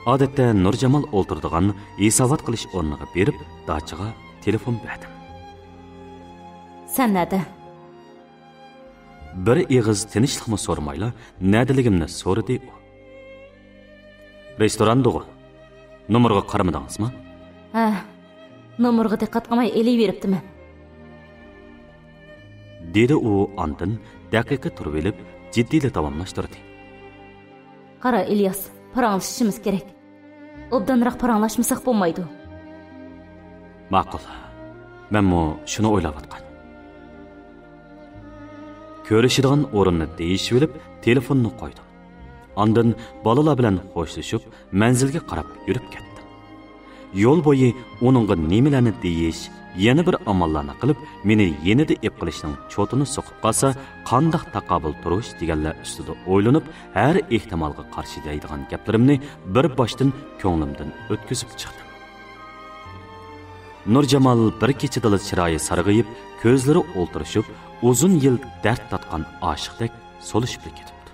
ئادەتتە نۇرجامال ئولتۇرىدىغان ھېسابات قىلىش ئورنىغا بېرىپ، داچىغا تېلېفون بەردىم. سەن نەدە؟ بىر ئېغىز تىنچلىقمۇ سورىمايلا، نەدىلىكىمنى سورىدى ئۇ. رېستوراندىغۇ؟ نومۇرغا قارىمىدىڭىزمۇ؟ ھە، نومۇرغا دىققەت قىلماي ئېلىۋېرىپتىمەن. دېدى ئۇ ئاندىن دەقىقە تۇرۇۋېلىپ، جىددىيلا داۋاملاشتۇردى. قارا، ئىلياس، پاراڭلىشىشىمىز كېرەك. ئوبدانراق پاراڭلاشمىساق بولمايدۇ. ماقۇل. مەنمۇ شۇنى ئويلاۋاتقان. كۆرۈشىدىغان ئورۇننى دېيىشىۋېلىپ، تېلېفوننى قويدۇم. ئاندىن بالىلار بىلەن خوشلىشىپ، مەنزىلگە قاراپ يۈرۈپ كەتتىم. يول بويى ئۇنىڭغا نېمىلەرنى دېيىش، يەنە بىر ئاماللارنى قىلىپ، مېنى يېنىدا ئېلىپ قېلىشنىڭ چوتىنى سوقۇپ قالسا، قانداق تاقابىل تۇرۇش دېگەنلەر ئۈستىدە ئويلىنىپ، ھەر ئېھتىمالغا قارشى دەيدىغان گەپلىرىمنى بىر باشتىن كۆڭلۈمدىن ئۆتكۈزۈپ چىقتىم. نۇرجامال بىر كېچىدىلا چىرايى سارغىيىپ، كۆزلىرى ئولتۇرۇشۇپ، ئۇزۇن يىل دەرد تارتقان ئاشىقتەك سولۇشۇپلا كېتىپتۇ.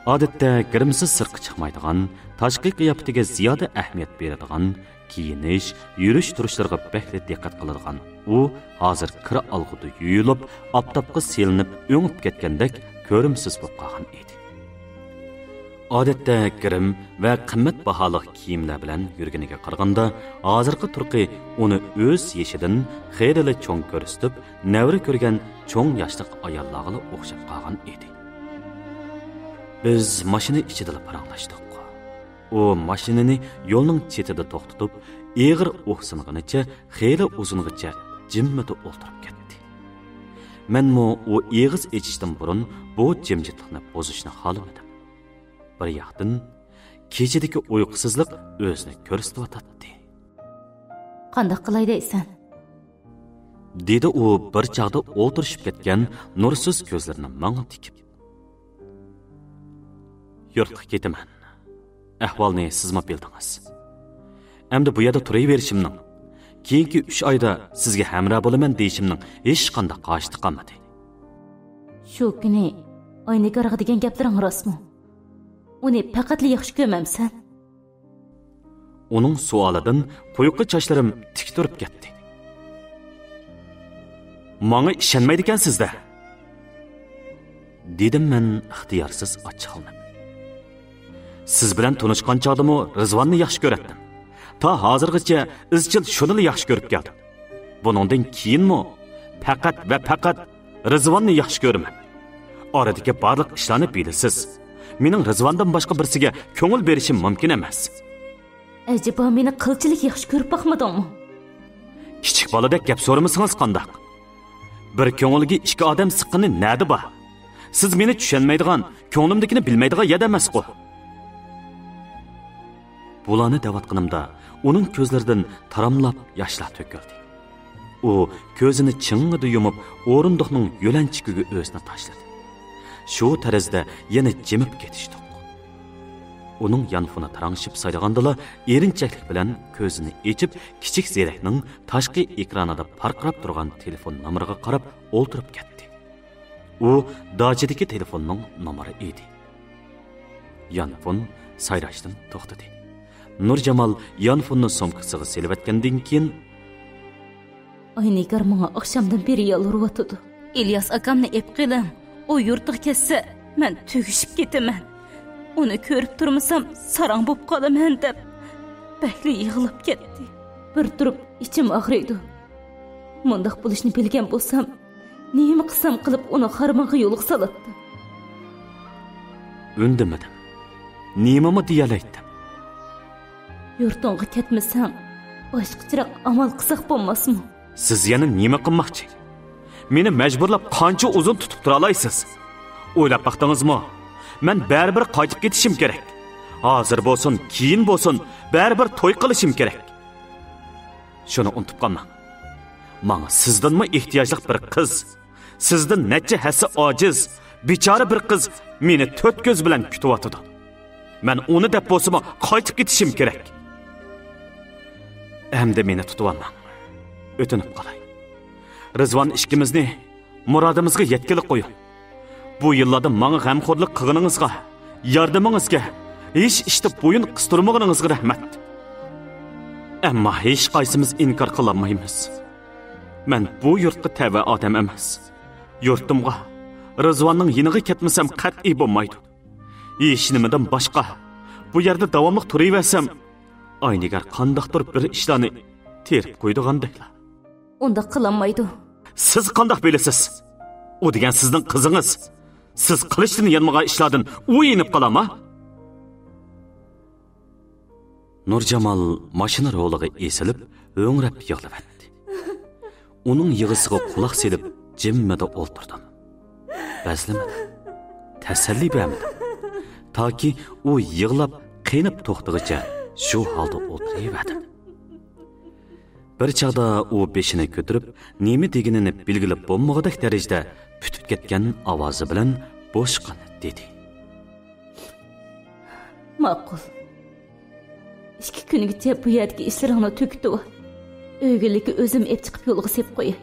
ئادەتتە گىرىمسىز سىرتقا چىقمايدىغان، تاشقى قىياپىتىگە زىيادە ئەھمىيەت بېرىدىغان، كىيىنىش، يۈرۈش-تۇرۇشلىرىغا بەكلا دىققەت قىلىدىغان ئۇ ھازىر كىر ئالغۇدا يۇيۇلۇپ، ئاپتاپقا سېلىنىپ ئۆڭۈپ كەتكەندەك كۆرۈمسىز بولۇپ قالغان ئىدى. ئادەتتە گىرىم ۋە قىممەت باھالىق كىيىملەر بىلەن يۈرگىنىگە قارىغاندا، ھازىرقى تۇرقى ئۇنى ئۆز يېشىدىن خېلىلا چوڭ كۆرسىتىپ، نەۋرە كۆرگەن چوڭ ياشلىق ئاياللارغىلا ئوخشاپ قالغان ئىدى. بىز ماشىنا ئىچىدىلا پاراڭلاشتۇق. ئۇ ماشىنىنى يولنىڭ چېتىدە توختىتىپ، ئېغىر ئۇھسىنغىنىچە خېلى ئۇزۇنغىچە جىممىدە ئولتۇرۇپ كەتتى. مەنمۇ ئۇ ئېغىز ئېچىشتىن بۇرۇن بۇ جىمجىتلىقنى بۇزۇشنى خالىمىدىم. بىر ياقتىن، كېچىدىكى ئۇيقۇسىزلىق ئۆزىنى كۆرسىتىۋاتاتتى. قانداق قىلاي دەيسەن؟ دېدى ئۇ بىر چاغدا ئولتۇرۇشۇپ كەتكەن نۇرسىز كۆزلىرىنى ماڭا تىكىپ. يۇرتقا كېتىمەن. ئەھۋالنى سىزمۇ بىلدىڭىز. ئەمدى بۇ يەردە تۇرۇۋېرىشىمنىڭ، كېيىنكى ئۈچ ئايدا سىزگە ھەمراھ بولىمەن دېيىشىمنىڭ ھېچقانداق ھاجىتى قالمىدى. شۇ كۈنى ئاينىگارغا دېگەن گەپلىرىڭ راستمۇ؟ ئۇنى پەقەتلا ياخشى كۆرمەمسەن؟ ئۇنىڭ سوئالىدىن قۇيۇقى چاچلىرىم تىك تۇرۇپ كەتتى. ماڭا ئىشەنمەيدىكەنسىز-دە، دېدىم مەن ئىختىيارسىز ئاچچىقلىنىپ. سىز بىلەن تونۇشقان چاغدىمۇ رىزۋاننى ياخشى كۆرەتتىم. تا ھازىرغىچە ئىزچىل شۇنىلا ياخشى كۆرۈپ كەلدىم. بۇنىڭدىن كېيىنمۇ پەقەت ۋە پەقەت رىزۋاننى ياخشى كۆرىمەن. ئارىدىكى بارلىق ئىشلارنى بىلىسىز. مېنىڭ رىزۋاندىن باشقا بىرسىگە كۆڭۈل بېرىشىم مۇمكىن ئەمەس. ئەجەبا مېنى قىلچىلىك ياخشى كۆرۈپ باقمىدىڭمۇ؟ كىچىك بالىدەك گەپ سورىمىسىڭىز قانداق؟ بىر كۆڭۈلگە ئىككى ئادەم سىققىنى نەدە بار؟ سىز مېنى چۈشەنمەيدىغان، كۆڭلۈمدىكىنى بىلمەيدىغان يەردە ئەمەسقۇ؟ بۇلارنى دەۋاتقىنىمدا ئۇنىڭ كۆزلىرىدىن تاراملاپ ياشلار تۆكۈلدى. ئۇ كۆزىنى چىڭڭىدە يۇمۇپ، ئورۇندۇقنىڭ يۆلەنچۈكىگە ئۆزىنى تاشلىدى. شۇ تەرزدە يەنە جىمىپ كېتىشتۇق. ئۇنىڭ يانفونى تاراڭشىپ سايرىغاندىلا، ئېرىنچەكلىك بىلەن كۆزىنى ئېچىپ، كىچىك زېرەكنىڭ تاشقى ئېكرانىدا پارقىراپ تۇرغان تېلېفون نومۇرىغا قاراپ ئولتۇرۇپ كەتتى. ئۇ داچىدىكى تېلېفوننىڭ نومۇرى ئىدى. يانفون سايراشتىن توختىدى. نۇرجامال يانفوننى سومكىسىغا سېلىۋەتكەندىن كېيىن، ئاينىگار ماڭا ئاخشامدىن بېرى يالۋۇرۇۋاتىدۇ. ئىلياس ئاكامنى ئېپ قېلىڭ. ئۇ يۇرتىغا كەتسە، مەن تۈگىشىپ كېتىمەن. ئۇنى كۆرۈپ تۇرمىسام، ساراڭ بوپ قالىمەن دەپ، بەكلا يىغلاپ كەتتى. بىر تۇرۇپ ئىچىم ئاغرىيدۇ. مۇنداق بولۇشىنى بىلگەن بولسام، نېمە قىلسام قىلىپ ئۇنى خارمانغا يولغا سالاتتىم. ئۈندىمىدىم. نېمىمۇ دېيەلەيتتىم؟ يۇرتۇڭغا كەتمىسەڭ، باشقىچىراق ئامال قىلساق بولماسمۇ؟ سىز يەنە نېمە قىلماقچى؟ مېنى مەجبۇرلاپ قانچە ئۇزۇن تۇتۇپ تۇرالايسىز؟ ئويلاپ باقتىڭىزمۇ؟ مەن بەرىبىر قايتىپ كېتىشىم كېرەك. ھازىر بولسۇن، كېيىن بولسۇن، بەرىبىر توي قىلىشىم كېرەك. شۇنى ئۇنتۇپ قالماڭ. ماڭا سىزدىنمۇ ئېھتىياجلىق بىر قىز، سىزدىن نەچچە ھەسسە ئاجىز، بىچارە بىر قىز مېنى تۆت كۆز بىلەن كۈتۈۋاتىدۇ. مەن ئۇنى دەپ بولسىمۇ قايتىپ كېتىشىم كېرەك. ئەمدى مېنى تۇتۇۋالماڭ. ئۆتۈنۈپ قالاي. رىزۋان ئىككىمىزنى مۇرادىمىزغا يەتكىلى قويۇڭ. بۇ يىللاردا ماڭا غەمخورلۇق قىلغىنىڭىزغا، ياردىمىڭىزگە، ھېچ ئىشتا بويۇن قىستۇرمىغىنىڭىزغا رەھمەت. ئەمما ھېچقايسىمىز ئىنكار قىلالمايمىز. مەن بۇ يۇرتقا تەۋە ئادەم ئەمەس. يۇرتۇمغا، رىزۋاننىڭ يېنىغا كەتمىسەم قەتئىي بولمايدۇ. ھېچنېمىدىن باشقا، بۇ يەردە داۋاملىق تۇرۇۋەرسەم، ئاينىگەر قانداقتۇر بىر ئىشلارنى تېرىپ قويىدىغاندەكلا. ئۇنداق قىلالمايدۇ. سىز قانداق بىلىسىز؟ ئۇ دېگەن سىزنىڭ قىزىڭىز. سىز قىلىشتىن يانمىغان ئىشلاردىن ئۇ يېنىپ قالامۇ؟ نۇرجامال ماشىنا رولىغا ئېسىلىپ، ھۆڭرەپ يىغلىۋەتتى. ئۇنىڭ يىغىسىغا قۇلاق سېلىپ، جىممىدە ئولتۇردۇم. بەزلىمىدىم. تەسەللى بەرمىدىم. تاكى ئۇ يىغلاپ، قېنىپ توختىغىچە شۇ ھالدا ئولتۇرۇۋەردىم. بىر چاغدا ئۇ بېشىنى كۆتۈرۈپ، نېمە دېگىنىنى بىلگىلى بولمىغۇدەك دەرىجىدە پۈتۈپ كەتكەن ئاۋازى بىلەن بوشقان دېدى. ماقۇل. ئىككى كۈنگىچە بۇ يەردىكى ئىشلىرىڭنى تۈگىتىۋال. ئۆگۈنلۈككە ئۆزۈم ئېپ چىقىپ يولغا سېلىپ قوياي.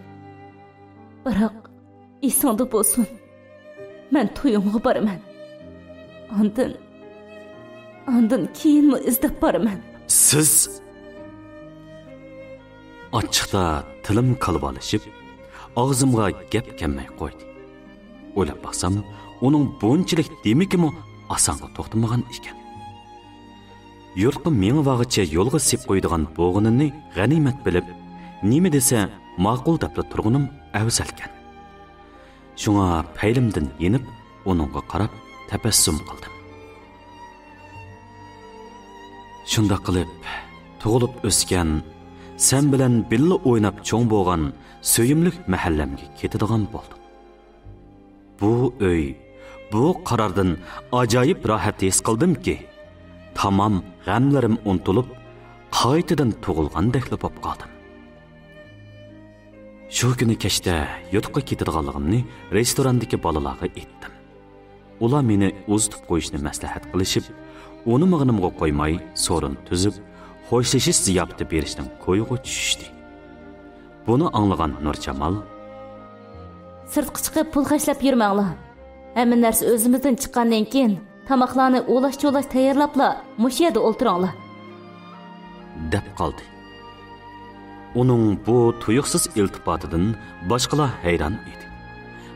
بىراق، ئېسىڭدە بولسۇن، مەن تويۇڭغا بارىمەن. ئاندىن، ئاندىن كېيىنمۇ ئىزدەپ بارىمەن. سىز؟ ئاچچىقتا تىلىم كالۋالىشىپ، ئاغزىمغا گەپ كەلمەي قويدى. ئويلاپ باقسام، ئۇنىڭ بۇنچىلىك دېمىكىمۇ ئاسانغا توختىمىغان ئىكەن. يۇرتقا مېڭىۋالغىچە يولغا سېلىپ قويىدىغان بولغىنىنى غەنىيمەت بىلىپ، نېمە دېسە ماقۇل دەپلا تۇرغىنىم ئەۋزەلكەن. شۇڭا پەيلىمدىن يېنىپ، ئۇنىڭغا قاراپ تەبەسسۇم قىلدىم. شۇنداق قىلىپ، تۇغۇلۇپ ئۆسكەن، سەن بىلەن بىللە ئويناپ چوڭ بولغان سۆيۈملۈك مەھەللەمگە كېتىدىغان بولدۇم. بۇ ئۆي، بۇ قاراردىن ئاجايىپ راھەت ھېس قىلدىمكى، تامام غەملىرىم ئۇنتۇلۇپ، قايتىدىن تۇغۇلغاندەكلا بولۇپ قالدىم. شۇ كۈنى كەچتە يۇرتقا كېتىدىغانلىقىمنى رېستوراندىكى بالىلارغا ئېيتتىم. ئۇلار مېنى ئۇزىتىپ قويۇشنى مەسلىھەت قىلىشىپ، ئۇنىمىغىنىمغا قويماي، سورۇن تۈزۈپ، خوشلىشىش زىياپىتى بېرىشنىڭ كويىغا چۈشۈشتى. بۇنى ئاڭلىغان نۇرجامال، سىرتقا چىقىپ پۇل خەجلەپ يۈرمەڭلار. ھەممە نەرسە ئۆزىمىزدىن چىققاندىن كېيىن، تاماقلارنى ئۇلاش-چۇلاش تەييارلاپلا، مۇشۇ يەردە ئولتۇرۇڭلار، دەپ قالدى. ئۇنىڭ بۇ تۇيۇقسىز ئىلتىپاتىدىن باشقىلار ھەيران ئىدى.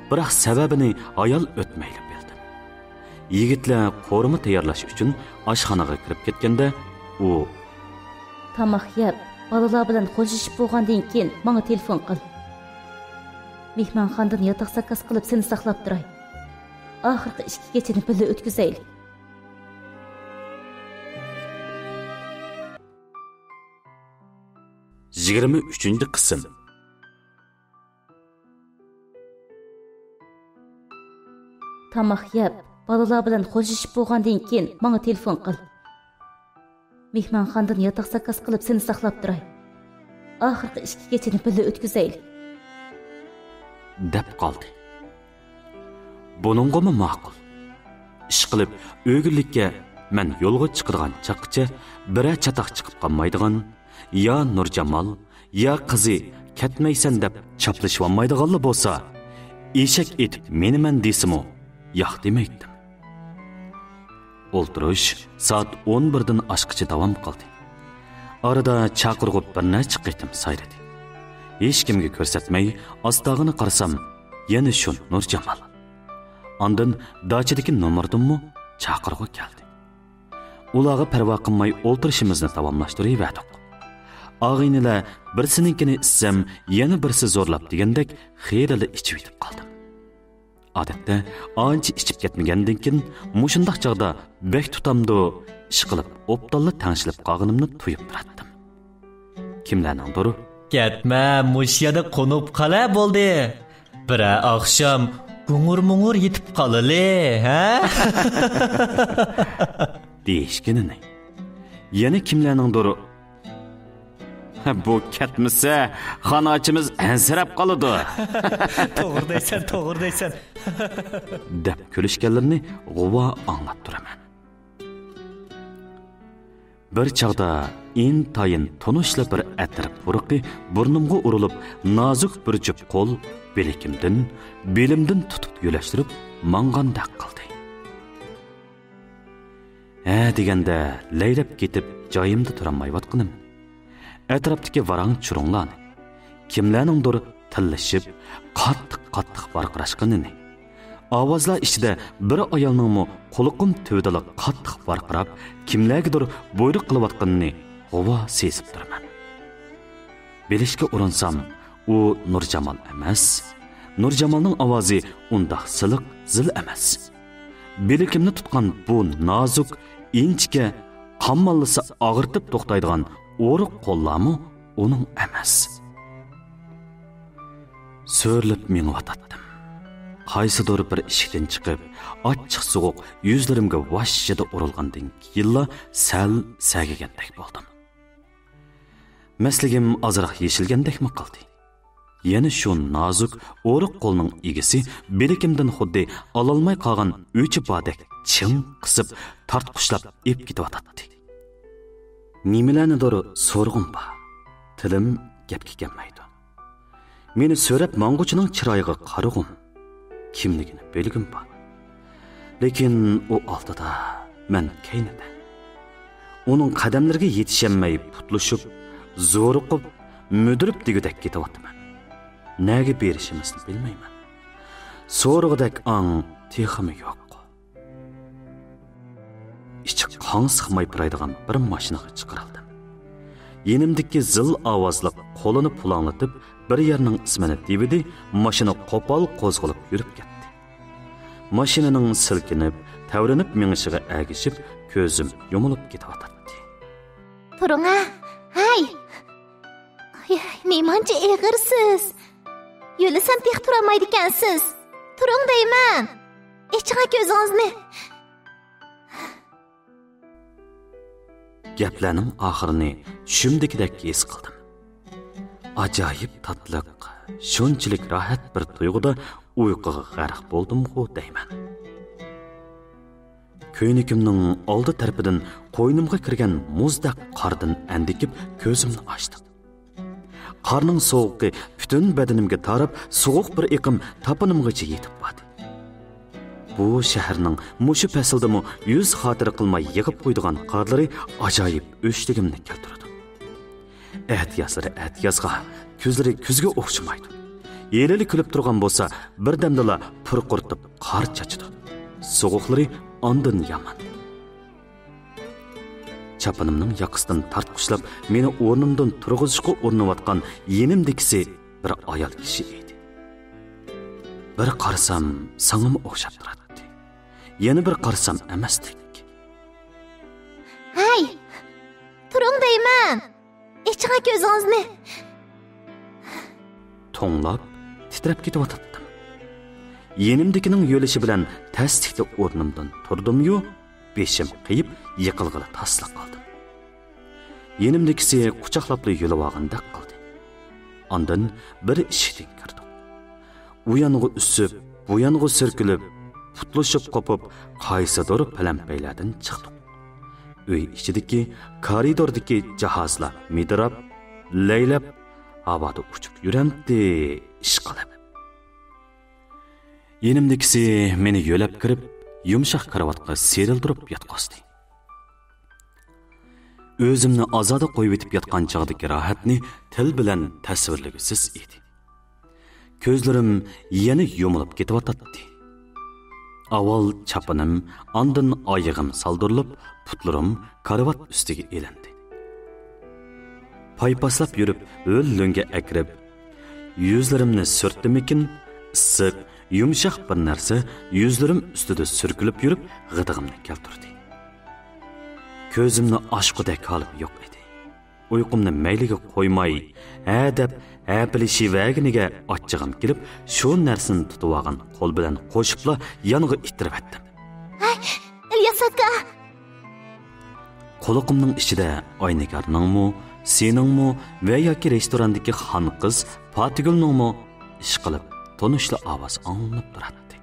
بىراق سەۋەبىنى ھايال ئۆتمەيلا بىلدىم. يىگىتلەر قورۇما تەييارلاش ئۈچۈن ئاشخانىغا كىرىپ كەتكەندە، ئۇ، تاماق يەپ، بالىلار بىلەن خوشلىشىپ بولغاندىن كېيىن ماڭا تېلېفون قىل. مېھمانخانىدىن ياتاق زاكاز قىلىپ سېنى ساقلاپ تۇراي. ئاخىرقى ئىككى كېچىنى بىللە ئۆتكۈزەيلى. يىگىرمە ئۈچىنچى قىسىم. تاماق يەپ، بالىلار بىلەن خوشلىشىپ بولغاندىن كېيىن ماڭا تېلېفون قىل. مېھمانخانىدىن ياتاق زاكاز قىلىپ سېنى ساقلاپ تۇراي. ئاخىرقى ئىككى كېچىنى بىللە ئۆتكۈزەيلى. دەپ قالدى. بۇنىڭغىمۇ ماقۇل. ئىشقىلىپ، ئۆگۈنلۈككە مەن يولغا چىقىدىغان چاغقىچە بىرەر چاتاق چىقىپ قالمايدىغان، يا نۇرجامال، يا قىزى كەتمەيسەن دەپ چاپلىشىۋالمايدىغانلا بولسا، ئېشەك ئېتىپ مىنىمەن دېسىمۇ ياق دېمەيتتىم. ئولتۇرۇش سائەت ئون بىردىن ئاشقىچە داۋام قىلدى. ئارىدا چاقىرغۇ بىر نەچچە قېتىم سايرىدى. ھېچكىمگە كۆرسەتمەي، ئاستاغىنا قارىسام، يەنە شۇ نۇرجامال. ئاندىن داچىدىكى نومۇردىنمۇ چاقىرغۇ كەلدى. ئۇلارغا پەرۋا قىلماي ئولتۇرۇشىمىزنى داۋاملاشتۇرۇۋەردۇق. ئاغىنىلەر بىرسىنىڭكىنى ئىچسەم، يەنە بىرسى زورلاپ دېگەندەك خېلىلا ئىچىۋېتىپ قالدىم. ئادەتتە ئانچە ئىچىپ كەتمىگەندىن كېيىن مۇشۇنداق چاغدا بەك تۇتامدۇ، ئىشقىلىپ ئوبدانلا تەڭشىلىپ قالغىنىمنى تۇيۇپ تۇراتتىم. كىملەرنىڭدۇر، كەتمە، مۇشۇ يەردە قونۇپ قالە بولدى. بىرەر ئاخشام گۇڭۇر-مۇڭۇر يېتىپ قالىلى، ھە؟ دېيىشكىنىنى. يەنە كىملەرنىڭدۇر، بۇ كەتمىسە، خانا ئىچىمىز ئەنسىرەپ قالىدۇ. توغرا دەيسەن، توغرا دەيسەن. دەپ كۈلۈشكەنلىرىنى غۇۋا ئاڭلاپ تۇرىمەن. بىر چاغدا ئىنتايىن تونۇشلا بىر ئەتىر پۇرىقى بۇرنۇمغا ئۇرۇلۇپ، نازۇك بىر جۈپ قول بىلىكىمدىن، بېلىمدىن تۇتۇپ يۆلەشتۈرۈپ ماڭغاندەك قىلدى. ھە دېگەندە لەيلەپ كېتىپ جايىمدا تۇرالمايۋاتقىنىم، ئەتراپتىكى ۋاراڭ-چۇرۇڭلارنى، كىملەرنىڭدۇر تىللىشىپ، قاتتىق-قاتتىق ۋارقىراشقىنىنى، ئاۋازلار ئىچىدە بىر ئايالنىڭمۇ قۇلىقىم تۈۋىدىلا قاتتىق ۋارقىراپ، كىملەرگىدۇر بۇيرۇق قىلىۋاتقىنىنى غۇۋا سېزىپ تۇرىمەن. بىلىشكە ئۇرۇنسام، ئۇ نۇرجامال ئەمەس. نۇرجامالنىڭ ئاۋازى ئۇنداق سىلىق، زىل ئەمەس. بىلىكىمنى تۇتقان بۇ نازۇك، ئىنچىكە، قاماللىسا ئاغرىتىپ توختايدىغان ئورۇق قوللارمۇ ئۇنىڭ ئەمەس. سۆرىلىپ مېڭىۋاتاتتىم. قايسىدۇر بىر ئىشىكتىن چىقىپ، ئاچچىق سوغۇق يۈزلىرىمگە ۋاژژىدە ئۇرۇلغاندىن كېيىنلا سەل سەگىگەندەك بولدۇم. مەستلىكىم ئازراق يېشىلگەندەكمۇ قىلدى. يەنە شۇ نازۇك، ئورۇق قولنىڭ ئىگىسى بىلىكىمدىن خۇددى ئالالماي قالغان ئۆچى باردەك چىڭ قىسىپ، تارتقۇچلاپ ئېلىپ كېتىۋاتاتتى. نېمىلەرنىدۇر سورىغۇم بار. تىلىم گەپكە كەلمەيدۇ. مېنى سۆرەپ ماڭغۇچىنىڭ چىرايىغا قارىغۇم، كىملىكىنى بىلگۈم بار. لېكىن ئۇ ئالدىدا، مەن كەينىدە. ئۇنىڭ قەدەملىرىگە يېتىشەلمەي پۇتلىشىپ، زورۇقۇپ، مۈدۈرۈپ دېگۈدەك كېتىۋاتىمەن. نەگە بېرىشىمىزنى بىلمەيمەن. سورىغۇدەك ئاڭ تېخىمۇ يوق. ئىچى قاڭ سىقماي پۇرايدىغان بىر ماشىنىغا چىقىرىلدىم. يېنىمدىكى زىل ئاۋازلىق قولىنى پۇلاڭلىتىپ، بىر يەرنىڭ ئىسمىنى دېۋىدى، ماشىنا قوپال قوزغىلىپ يۈرۈپ كەتتى. ماشىنىنىڭ سىلكىنىپ، تەۋرىنىپ مېڭىشىغا ئەگىشىپ، كۆزۈم يۇمۇلۇپ كېتىۋاتاتتى. تۇرۇڭ ھە! ھەي! ئاي، نېمانچە ئېغىرسىز! يۆلىسەم تېخى تۇرالمايدىكەنسىز! تۇرۇڭ دەيمەن! ئېچىڭە كۆزىڭىزنى! گەپلەرنىڭ ئاخىرىنى چۈشۈمدىكىدەك ھېس قىلدىم. ئاجايىپ تاتلىق، شۇنچىلىك راھەت بىر تۇيغۇدا ئۇيقۇغا غەرق بولدۇمغۇ دەيمەن. كۆينىكىمنىڭ ئالدى تەرىپىدىن قوينۇمغا كىرگەن مۇزدەك قاردىن ئەندىكىپ كۆزۈمنى ئاچتىم. قارنىڭ سوغۇقى پۈتۈن بەدىنىمگە تاراپ، سوغۇق بىر ئېقىم تاپىنىمغىچە يېتىپ باردى. بۇ شەھەرنىڭ مۇشۇ پەسىلدىمۇ يۈز خاتىرە قىلماي يېغىپ قويىدىغان قارلىرى ئاجايىپ ئۆچلۈكۈمنى كەلتۈرىدۇ. ئەتىيازلىرى ئەتىيازغا، كۈزلىرى كۈزگە ئوخشىمايدۇ. ھېلىلا كۈلۈپ تۇرغان بولسا، بىردەمدىلا پۇرقۇرتۇپ قار چاچىدۇ. سوغۇقلىرى ئاندىن يامان. چاپىنىمنىڭ ياقىسىدىن تارتقۇچلاپ، مېنى ئورنۇمدىن تۇرغۇزۇشقا ئۇرۇنۇۋاتقان يېنىمدىكىسى بىر ئايال كىشى ئىدى. بىر قارىسام، ساڭىمۇ ئوخشاپ تۇراتتى. يەنە بىر قارىسام، ئەمەستەك. ھەي! تۇرۇڭ دەيمەن! ئېچىڭە كۆزىڭىزنى! توڭلاپ، تىترەپ كېتىۋاتاتتىم. يېنىمدىكىنىڭ يۆلىشى بىلەن تەسلىكتە ئورنۇمدىن تۇردۇميۇ، بېشىم قېيىپ، يىقىلغىلى تاسلا قالدىم. يېنىمدىكىسى قۇچاقلاپلا يۆلۈۋالغاندەك قىلدى. ئاندىن بىر ئىشىكتىن كىردۇق. ئۇ يانغا ئۈسۈپ، بۇ يانغا سۈركىلىپ، پۇتلىشىپ قوپۇپ، قايسىدۇر پەلەمپەيلەردىن چىقتۇق. ئۆي ئىچىدىكى، كارىدوردىكى جاھازلار مىدىراپ، لەيلەپ، ھاۋادا ئۇچۇپ يۈرەمتى، ئىشقىلىپ. يېنىمدىكىسى مېنى يۆلەپ كىرىپ، يۇمشاق كارىۋاتقا سېرىلدۇرۇپ ياتقۇزدى. ئۆزۈمنى ئازادە قويۇۋېتىپ ياتقان چاغدىكى راھەتنى تىل بىلەن تەسۋىرلىگۈسىز ئىدى. كۆزلىرىم يەنە يۇمۇلۇپ كېتىۋاتاتتى. ئاۋۋال چاپىنىم، ئاندىن ئايىغىم سالدۇرۇلۇپ، پۇتلىرىم كارىۋات ئۈستىگە ئېلىندى. پايپاسلاپ يۈرۈپ، ھۆل لۆڭگە ئەكىرىپ، يۈزلىرىمنى سۈرتتىمىكىن، ئىسسىق، يۇمشاق بىر نەرسە يۈزلىرىم ئۈستىدە سۈركىلىپ يۈرۈپ، غىدىقىمنى كەلتۈردى. كۆزۈمنى ئاچقۇدەك ھالىم يوق ئىدى. ئۇيقۇمنى مەيلىگە قويماي، ھە دەپ ھەپىلىشىۋەرگىنىگە ئاچچىقىم كېلىپ، شۇ نەرسىنى تۇتۇۋالغان قول بىلەن قوشۇپلا يانغا ئىتتىرىۋەتتىم. ھەي، ئىلياس ئاكا! قۇلىقىمنىڭ ئىچىدە ئاينىگارنىڭمۇ، سېنىڭمۇ ۋە ياكى رېستوراندىكى خانقىز پاتىگۈلنىڭمۇ ئىشقىلىپ تونۇشلا ئاۋاز ئاڭلىنىپ تۇراتتى.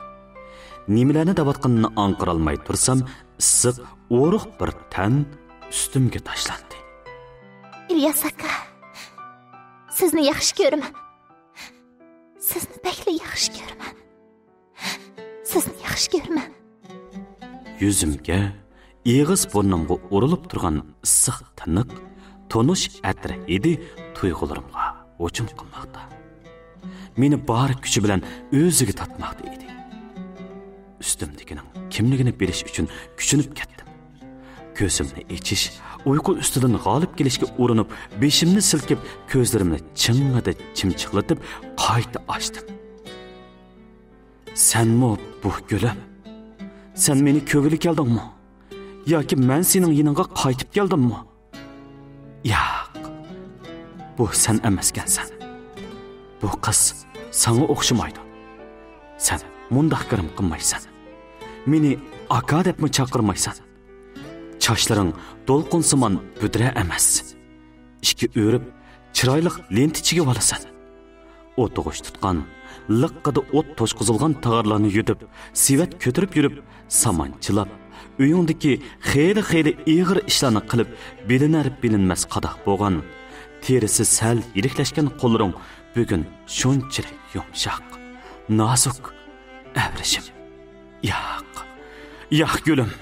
نېمىلەرنى دەۋاتقىنىنى ئاڭقىرالماي تۇرسام، ئىسسىق، ئورۇق بىر تەن ئۈستۈمگە تاشلاندى. ئىلياس ئاكا، سىزنى ياخشى كۆرىمەن. سىزنى بەكلا ياخشى كۆرىمەن. سىزنى ياخشى كۆرىمەن. يۈزۈمگە، ئېغىز بۇرنۇمغا ئۇرۇلۇپ تۇرغان ئىسسىق تىنىق، تونۇش ئەتىر ھىدى تۇيغۇلىرىمغا ھۇجۇم قىلماقتا. مېنى بار كۈچى بىلەن ئۆزىگە تارتماقتا ئىدى. ئۈستۈمدىكىنىڭ كىملىكىنى بىلىش ئۈچۈن كۈچىنىپ كەتتىم. كۆزۈمنى ئېچىش، ئۇيقۇ ئۈستىدىن غالىب كېلىشكە ئۇرۇنۇپ، بېشىمنى سىلكىپ، كۆزلىرىمنى چىڭڭىدە چىمچىقلىتىپ، قايتا ئاچتىم. سەنمۇ بۇ، گۈلۈم؟ سەن مېنى كۆرگىلى كەلدىڭمۇ؟ ياكى مەن سېنىڭ يېنىڭغا قايتىپ كەلدىممۇ؟ ياق، بۇ سەن ئەمەسكەنسەن. بۇ قىز ساڭا ئوخشىمايدۇ. سەن مۇنداق گىرىم قىلمايسەن. مېنى ئاكا دەپمۇ چاقىرمايسەن. چاچلىرىڭ دولقۇنسىمان بۈدرە ئەمەس. ئىككى ئۆرۈپ، چىرايلىق لېنتا چىگىۋالىسەن. ئوتۇغۇچ تۇتقان، لىققىدە ئوت توشقۇزۇلغان تاغارلارنى يۈدۈپ، سېۋەت كۆتۈرۈپ يۈرۈپ، سامان چىلاپ، ئۆيۈڭدىكى خېلى-خېلى ئېغىر ئىشلارنى قىلىپ، بىلىنەر-بىلىنمەس قاداق بولغان، تېرىسى سەل يىرىكلەشكەن قوللىرىڭ بۈگۈن شۇنچىلىك يۇمشاق، نازۇك، ئەۋرىشىم. ياق، ياق، گۈلۈم،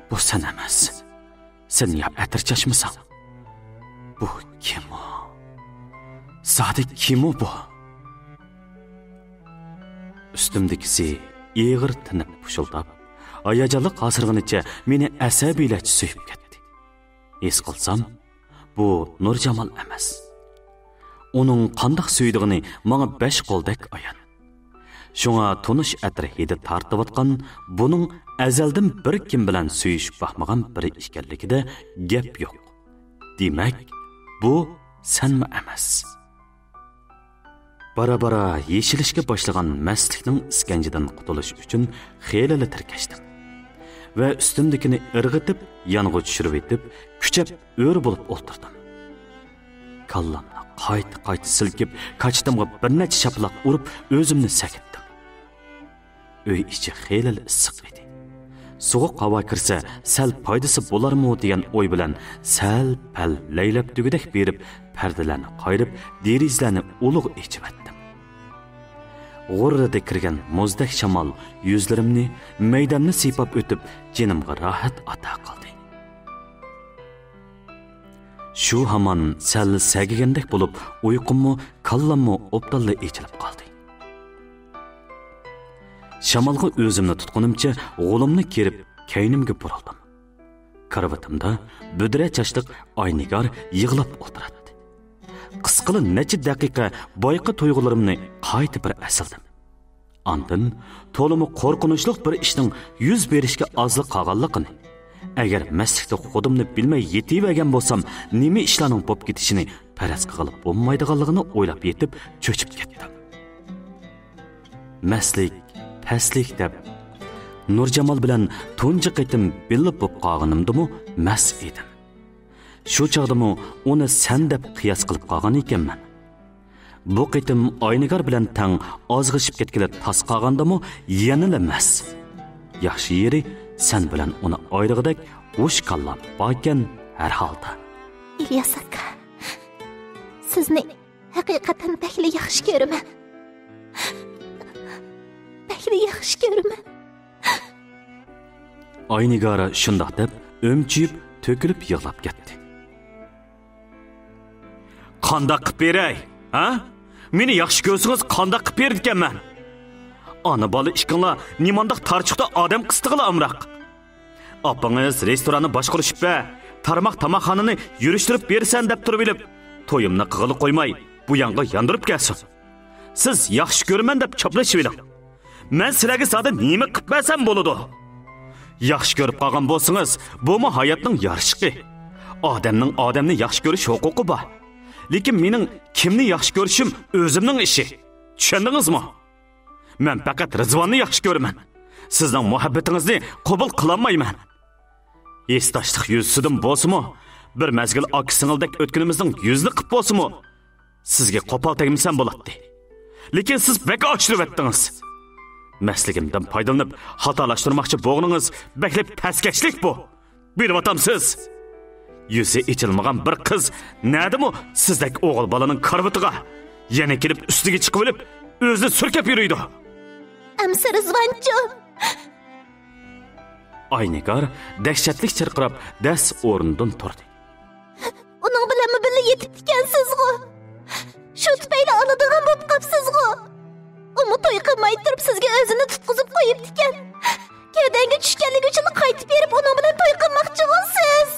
بۇ سەن ئەمەس. سەن يا ئەتىر چاچمىساڭ، بۇ كىم ئۇ؟ زادى كىم ئۇ بۇ؟ ئۈستۈمدىكىسى ئېغىر تىنىپ پۇشۇلداپ، ھاياجانلىق ھاسىرىغىنىچە مېنى ئەسەبىيلەرچە سۆيۈپ كەتتى. ھېس قىلسام، بۇ نۇرجامال ئەمەس. ئۇنىڭ قانداق سۆيىدىغىنى ماڭا بەش قولدەك ئايان. شۇڭا تونۇش ئەتىر ھىدى تارتىۋاتقان بۇنىڭ ئەزەلدىن بىر كىم بىلەن سۆيۈشۈپ باقمىغان بىرى ئىكەنلىكىدە گەپ يوق. دېمەك، بۇ سەنمۇ ئەمەس. بارا-بارا يېشىلىشكە باشلىغان مەستلىكنىڭ ئىسكەنجىدىن قۇتۇلۇش ئۈچۈن خېلىلا تىركەشتىم ۋە ئۈستۈمدىكىنى ئىرغىتىپ، يانغا چۈشۈرۈۋېتىپ، كۈچەپ ئۆرە بولۇپ ئولتۇردۇم. كاللامنى قايتا-قايتا سىلكىپ، كاچىتىمغا بىر نەچچە شاپىلاق ئۇرۇپ، ئۆزۈمنى سەگىتتىم. ئۆي ئىچى خېلىلا ئىسسىق ئىدى. سوغۇق ھاۋا كىرسە، سەل پايدىسى بولارمۇ دېگەن ئوي بىلەن سەل-پەل لەيلەپ دېگۈدەك بېرىپ، پەردىلەرنى قايرىپ، دېرىزىلەرنى ئۇلۇغ ئېچىۋەتتىم. غۇررىدە كىرگەن مۇزدەك شامال يۈزلىرىمنى، مەيدەمنى سىيپاپ ئۆتۈپ، جېنىمغا راھەت ئاتا قىلدى. شۇ ھامان سەل سەگىگەندەك بولۇپ، ئۇيقۇممۇ، كاللاممۇ ئوبدانلا ئېچىلىپ قالدى. شامالغا ئۆزۈمنى تۇتقىنىمچە غولۇمنى كېرىپ، كەينىمگە بۇرۇلدۇم. كارىۋىتىمدا بۈدرە چاچلىق ئاينىگار يىغلاپ ئولتۇراتتى. قىسقىلا نەچچە دەقىقە بايىقى تۇيغۇلىرىمنى قايتا بىر ئەسلىدىم. ئاندىن تولىمۇ قورقۇنچلۇق بىر ئىشنىڭ يۈز بېرىشكە ئازلا قالغانلىقىنى، ئەگەر مەستلىكتە خۇدۇمنى بىلمەي يېتىۋەرگەن بولسام، نېمە ئىشلارنىڭ بولۇپ كېتىشىنى پەرەز قىلغىلى بولمايدىغانلىقىنى ئويلاپ يېتىپ، چۆچۈپ كەتتىم. مەستلىك، پەسلىك دەپ، نۇرجامال بىلەن تۇنجى قېتىم بىللە بولۇپ قالغىنىمدىمۇ مەست ئىدىم. شۇ چاغدىمۇ ئۇنى سەن دەپ قىياس قىلىپ قالغان ئىكەنمەن. بۇ قېتىم ئاينىگار بىلەن تەڭ ئازغىشىپ كەتكىلى تاس قالغاندىمۇ يەنىلا مەست. ياخشى يېرى، سەن بىلەن ئۇنى ئايرىغۇدەك ھوش كاللا باركەن ھەر ھالدا. ئىلياس ئاكا، سىزنى ھەقىقەتەن بەكلا ياخشى كۆرىمەن. بەكلا ياخشى كۆرىمەن. ئاينىگار شۇنداق دەپ ئۈمچۈيۈپ تۆكۈلۈپ يىغلاپ كەتتى. قانداق قىپ بېرەي، ھە؟ مېنى ياخشى كۆرسىڭىز قانداق قىپ بېرىدىكەنمەن؟ ئانا بالا ئىككىڭلار نېمانداق تارچۇقتا ئادەم قىستىغىلى ئامراق. ئاپىڭىز رېستوراننى باشقۇرۇشۇپ بە، تارماق تاماقخانىنى يۈرۈشتۈرۈپ بېرىسەن دەپ تۇرۇۋېلىپ، تويۇمنى قىغىلى قويماي، بۇ يانغا ياندۇرۇپ كەلسۇن. سىز ياخشى كۆرىمەن دەپ چاپلىشىۋېلىڭ. مەن سىلەرگە زادى نېمە قىپ بەرسەم بولىدۇ؟ ياخشى كۆرۈپ قالغان بولسىڭىز، بۇمۇ ھاياتنىڭ يارىشىقى. ئادەمنىڭ ئادەمنى ياخشى كۆرۈش ھوقۇقى بار. لېكىن مېنىڭ كىمنى ياخشى كۆرۈشۈم ئۆزۈمنىڭ ئىشى. چۈشەندىڭىزمۇ؟ مەن پەقەت رىزۋاننى ياخشى كۆرىمەن. سىزنىڭ مۇھەببىتىڭىزنى قوبۇل قىلالمايمەن. ھېسداشلىق يۈزىسىدىن بولسىمۇ، بىر مەزگىل ئاكا سىڭىلدەك ئۆتكىنىمىزنىڭ يۈزىنى قىپ بولسىمۇ، سىزگە قوپال تەگمىسەم بولاتتى. لېكىن سىز بەك ئاشۇرۇۋەتتىڭىز. مەستلىكىمدىن پايدىلىنىپ، خاتالاشتۇرماقچى بولغىنىڭىز بەكلا پەسكەشلىك بۇ. بىلىۋاتامسىز؟ يۈزى ئېچىلمىغان بىر قىز نەدىمۇ سىزدەك ئوغۇل بالىنىڭ كارىۋىتىغا يەنە كېلىپ ئۈستىگە چىقىۋېلىپ، ئۆزىنى سۈركەپ يۈرىدۇ؟ ئەمسە رىزۋانچۇ؟ ئاينىگار دەھشەتلىك چىرقىراپ دەس ئورنىدىن تۇردى. ئۇنىڭ بىلەنمۇ بىللە يېتىپتىكەنسىزغۇ؟ شۇ تۈپەيلى ئالىدىغان بولۇپ قاپسىزغۇ؟ ئۇمۇ توي قىلماي تۇرۇپ سىزگە ئۆزىنى تۇتقۇزۇپ قويۇپتىكەن. كەدەڭگە چۈشكەنلىكى ئۈچۈن قايتىپ بېرىپ ئۇنىڭ بىلەن توي قىلماقچىغۇ سىز؟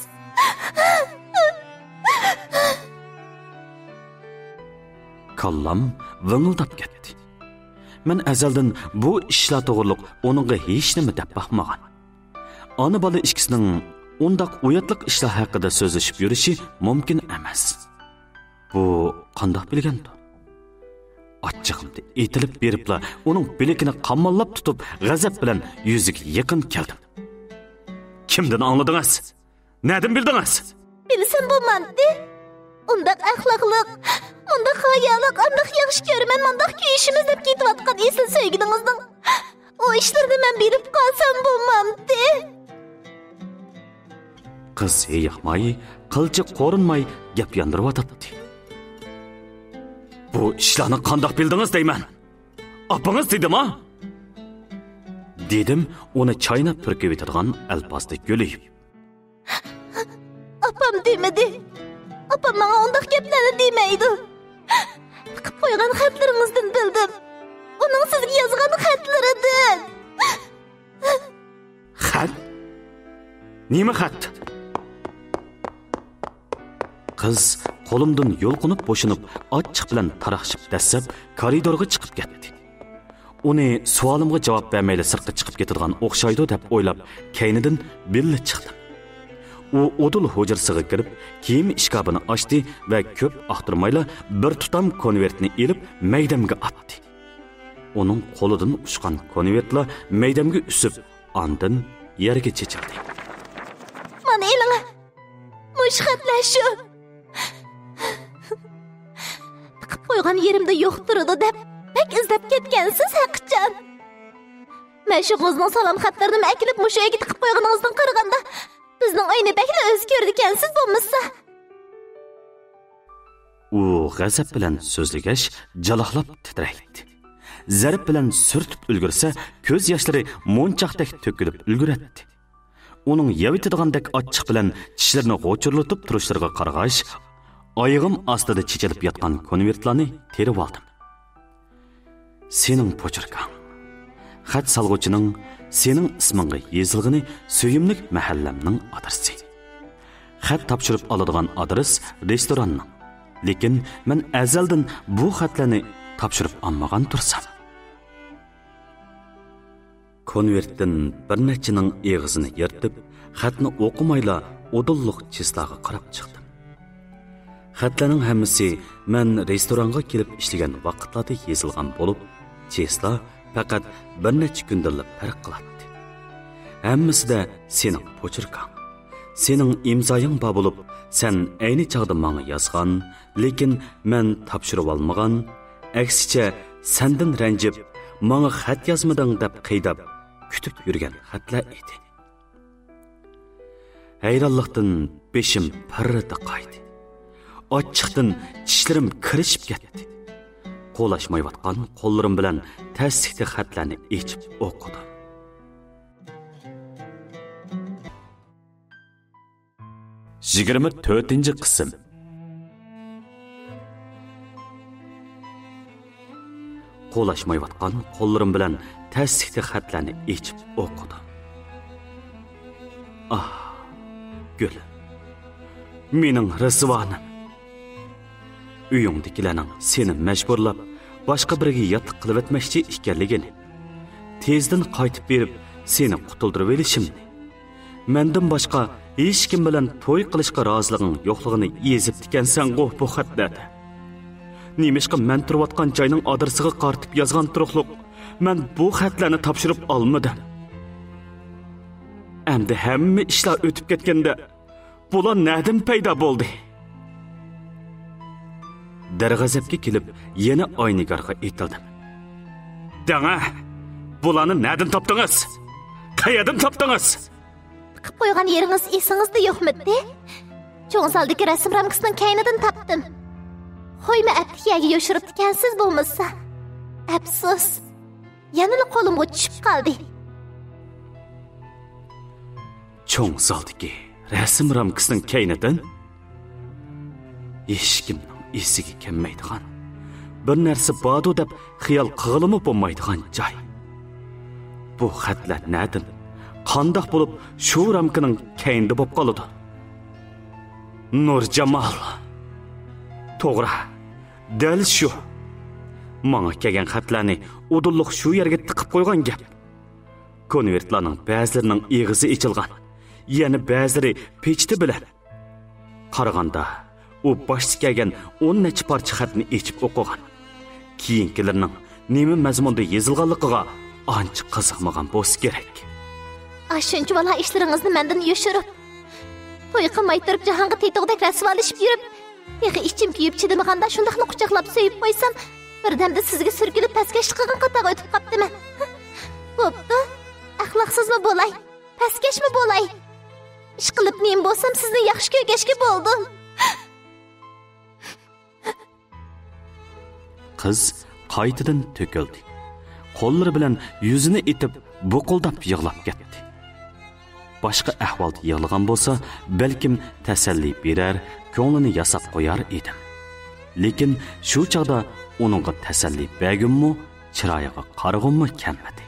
كاللام ۋىڭىلداپ كەتتى. مەن ئەزەلدىن بۇ ئىشلار توغرۇلۇق ئۇنىڭغا ھېچنېمە دەپ باقمىغان. ئانا بالا ئىككىسىنىڭ ئۇنداق ئۇياتلىق ئىشلار ھەققىدە سۆزلىشىپ يۈرۈشى مۇمكىن ئەمەس. بۇ قانداق بىلگەندۇ؟ ئاچچىقىمدا ئېتىلىپ بېرىپلا ئۇنىڭ بىلىكىنى قاماللاپ تۇتۇپ، غەزەپ بىلەن يۈزىگە يېقىن كەلدىم. كىمدىن ئاڭلىدىڭىز؟ نەدىن بىلدىڭىز؟ بىلسەم بولمامدى؟ ئۇنداق ئەخلاقلىق، مۇنداق ھايالىق، ئانداق ياخشى كۆرىمەن، مۇنداق كۆيۈشىمىز دەپ كېتىۋاتقان ئېسىل سۆيگىنىڭىزنىڭ ئۇ ئىشلىرىنى مەن بىلىپ قالسام بولمامتى؟ قىز ھېيىقماي، قىلچە قورۇنماي گەپ ياندۇرۇۋاتاتتى. بۇ ئىشلارنى قانداق بىلدىڭىز دەيمەن؟ ئاپىڭىز دېدىما؟ دېدىم ئۇنى چايناپ پۈركۈۋېتىدىغان ئەلپازدا كۈلۈپ. ئاپام دېمىدى. ئاپام ماڭا ئۇنداق گەپلەرنى دېمەيدۇ. تىقىپ قويغان خەتلىرىڭىزدىن بىلدىم. ئۇنىڭ سىزگە يازغان خەتلىرىدىن. خەت؟ نېمە خەت؟ قىز قولۇمدىن يۇلقۇنۇپ بوشىنىپ، ئاچچىق بىلەن تاراقشىپ دەسسەپ كارىدورغا چىقىپ كەتتى. ئۇنى سوئالىمغا جاۋاب بەرمەيلا سىرتقا چىقىپ كېتىدىغان ئوخشايدۇ دەپ ئويلاپ، كەينىدىن بىللە چىقتىم. ئۇ ئۇدۇل ھۇجرىسىغا كىرىپ، كىيىم ئىشكاپىنى ئاچتى ۋە كۆپ ئاختۇرمايلا بىر تۇتام كونۋېرتنى ئېلىپ مەيدەمگە ئاتتى. ئۇنىڭ قولىدىن ئۇچقان كونۋېرتلار مەيدەمگە ئۈسۈپ، ئاندىن يەرگە چېچىلدى. مانا ئېلىڭ، مۇشۇ خەتلەر شۇ. تىقىپ قويغان يېرىمدە يوق تۇرىدۇ دەپ بەك ئىزدەپ كەتكەنسىز ھەقىچان. مەشۇقىڭىزنىڭ سالام خەتلىرىنىمۇ ئەكېلىپ مۇشۇ ئۆيگە تىقىپ قويغىنىڭىزدىن قارىغاندا، بىزنىڭ ئۆينى بەكلا ئۆزگەردىكەنسىز بولمىسا. ئۇ غەزەپ بىلەن سۆزلىگەچ، جالاقلاپ تىترەيتتى. زەرب بىلەن سۈرتۈپ ئۈلگۈرسە، كۆز ياشلىرى مونچاقتەك تۆكۈلۈپ ئۈلگۈرەتتى. ئۇنىڭ يەۋېتىدىغاندەك ئاچچىق بىلەن چىشلىرىنى غوچۇرلىتىپ تۇرۇشلىرىغا قارىغاچ، ئايىغىم ئاستىدا چېچىلىپ ياتقان كونۋېرتلارنى تېرىۋالدىم. سېنىڭ پوچېركاڭ. خەت سالغۇچىنىڭ سېنىڭ ئىسمىڭغا يېزىلغىنى سۆيۈملۈك مەھەللەمنىڭ ئادرېسى. خەت تاپشۇرۇپ ئالىدىغان ئادرېس رېستوراننىڭ. لېكىن مەن ئەزەلدىن بۇ خەتلەرنى تاپشۇرۇپ ئالمىغان تۇرسام. كونۋېرتتىن بىر نەچچىنىڭ ئېغىزىنى يىرتىپ، خەتنى ئوقۇمايلا ئۇدۇللۇق چىسلاغا قاراپ چىقتىم. خەتلەرنىڭ ھەممىسى مەن رېستورانغا كېلىپ ئىشلىگەن ۋاقىتلاردا يېزىلغان بولۇپ، چىسلا پەقەت بىر نەچچە كۈندىنلا پەرق قىلاتتى. ھەممىسىدە سېنىڭ پوچېركاڭ، سېنىڭ ئىمزايىڭ بار بولۇپ، سەن ئەينى چاغدا ماڭا يازغان، لېكىن مەن تاپشۇرۇۋالمىغان، ئەكسىچە، سەندىن رەنجىپ، ماڭا خەت يازمىدىڭ دەپ قىيداپ، كۈتۈپ يۈرگەن خەتلەر ئىدى. ھەيرانلىقتىن بېشىم پىررىدە قايدى. ئاچچىقتىن چىشلىرىم كىرىشىپ كەتتى. قولاشمايۋاتقان قوللىرىم بىلەن تەستىكتە خەتلەرنى ئېچىپ ئوقۇدۇم. يىگىرمە تۆتىنچى قىسىم. قولاشمايۋاتقان قوللىرىم بىلەن تەستىكتە خەتلەرنى ئېچىپ ئوقۇدۇم. ئاھ، گۈلۈم، مېنىڭ رىزۋانىم. ئۆيۈڭدىكىلەرنىڭ سېنى مەجبۇرلاپ، باشقا بىرىگە ياتلىق قىلىۋەتمەكچى ئىكەنلىكىنى، تېزدىن قايتىپ بېرىپ، سېنى قۇتۇلدۇرۇۋېلىشىمنى، مەندىن باشقا ھېچكىم بىلەن توي قىلىشقا رازىلىقىڭ يوقلۇقىنى يېزىپتىكەنسەنغۇ بۇ خەتلەردە. نېمىشقا مەن تۇرۇۋاتقان جاينىڭ ئادرېسىغا قارىتىپ يازغان تۇرۇقلۇق مەن بۇ خەتلەرنى تاپشۇرۇپ ئالمىدىم؟ ئەمدى ھەممە ئىشلار ئۆتۈپ كەتكەندە، بۇلار نەدىن پەيدا بولدى؟ دەرغەزەپكە كېلىپ، يەنە ئاينىگارغا ئېتىلدىم. دەڭە، بۇلارنى نەدىن تاپتىڭىز؟ قەيەردىن تاپتىڭىز؟ تىقىپ قويغان يېرىڭىز ئېسىڭىزدە يوقمىدى؟ چوڭ زالدىكى رەسىم رامكىسىنىڭ كەينىدىن تاپتىم. خويما ئەپتىكى يەرگە يوشۇرۇپتىكەنسىز بولمىسا. ئەپسۇس. يەنىلا قولۇمغا چۈشۈپ قالدى. چوڭ زالدىكى رەسىم رامكىسىنىڭ كەينىدىن؟ ھېچكىمنىڭ ئېسىگە كەلمەيدىغان، بىر نەرسە باردۇ دەپ خىيال قىلغىلىمۇ بولمايدىغان جاي. بۇ خەتلەر نەدىن، قانداق بولۇپ شۇ رامكىنىڭ كەينىدە بولۇپ قالىدۇ؟ نۇرجامال. توغرا، دەل شۇ. ماڭا كەلگەن خەتلەرنى ئۇدۇللۇق شۇ يەرگە تىقىپ قويغان گەپ. كونۋېرتلارنىڭ بەزىلىرىنىڭ ئېغىزى ئېچىلغان، يەنە بەزىلىرى پېچىتى بىلەن. قارىغاندا، ئۇ باشتا كەلگەن ئون نەچچە پارچە خەتنى ئېچىپ ئوقۇغان. كېيىنكىلىرىنىڭ نېمە مەزمۇندا يېزىلغانلىقىغا ئانچە قىزىقمىغان بولسا كېرەك. ئاشۇنچە بالا ئىشلىرىڭىزنى مەندىن يوشۇرۇپ، توي قىلماي تۇرۇپ جاھانغا تېتىغۇدەك رەسۋالىشىپ يۈرۈپ، تېخى ئىچىم كۆيۈپ چىدىمىغاندا شۇنداقلا قۇچاقلاپ سۆيۈپ قويسام، بىردەمدە سىزگە سۈركىلىپ پەسكەشلىك قىلغان قاتارغا ئۆتۈپ قاپتىمەن. بوپتۇ، ئەخلاقسىزمۇ بولاي، پەسكەشمۇ بولاي. ئىشقىلىپ نېمە بولسام سىزنى ياخشى كۆرگەچكە بولدۇم. قىز قايتىدىن تۆكۈلدى. قوللىرى بىلەن يۈزىنى ئېتىپ، بۇقۇلداپ يىغلاپ كەتتى. باشقا ئەھۋالدا يىغلىغان بولسا، بەلكىم تەسەللى بېرەر، كۆڭلىنى ياساپ قويار ئىدىم. لېكىن شۇ چاغدا ئۇنىڭغا تەسەللى بەرگۈممۇ، چىرايىغا قارىغۇممۇ كەلمىدى.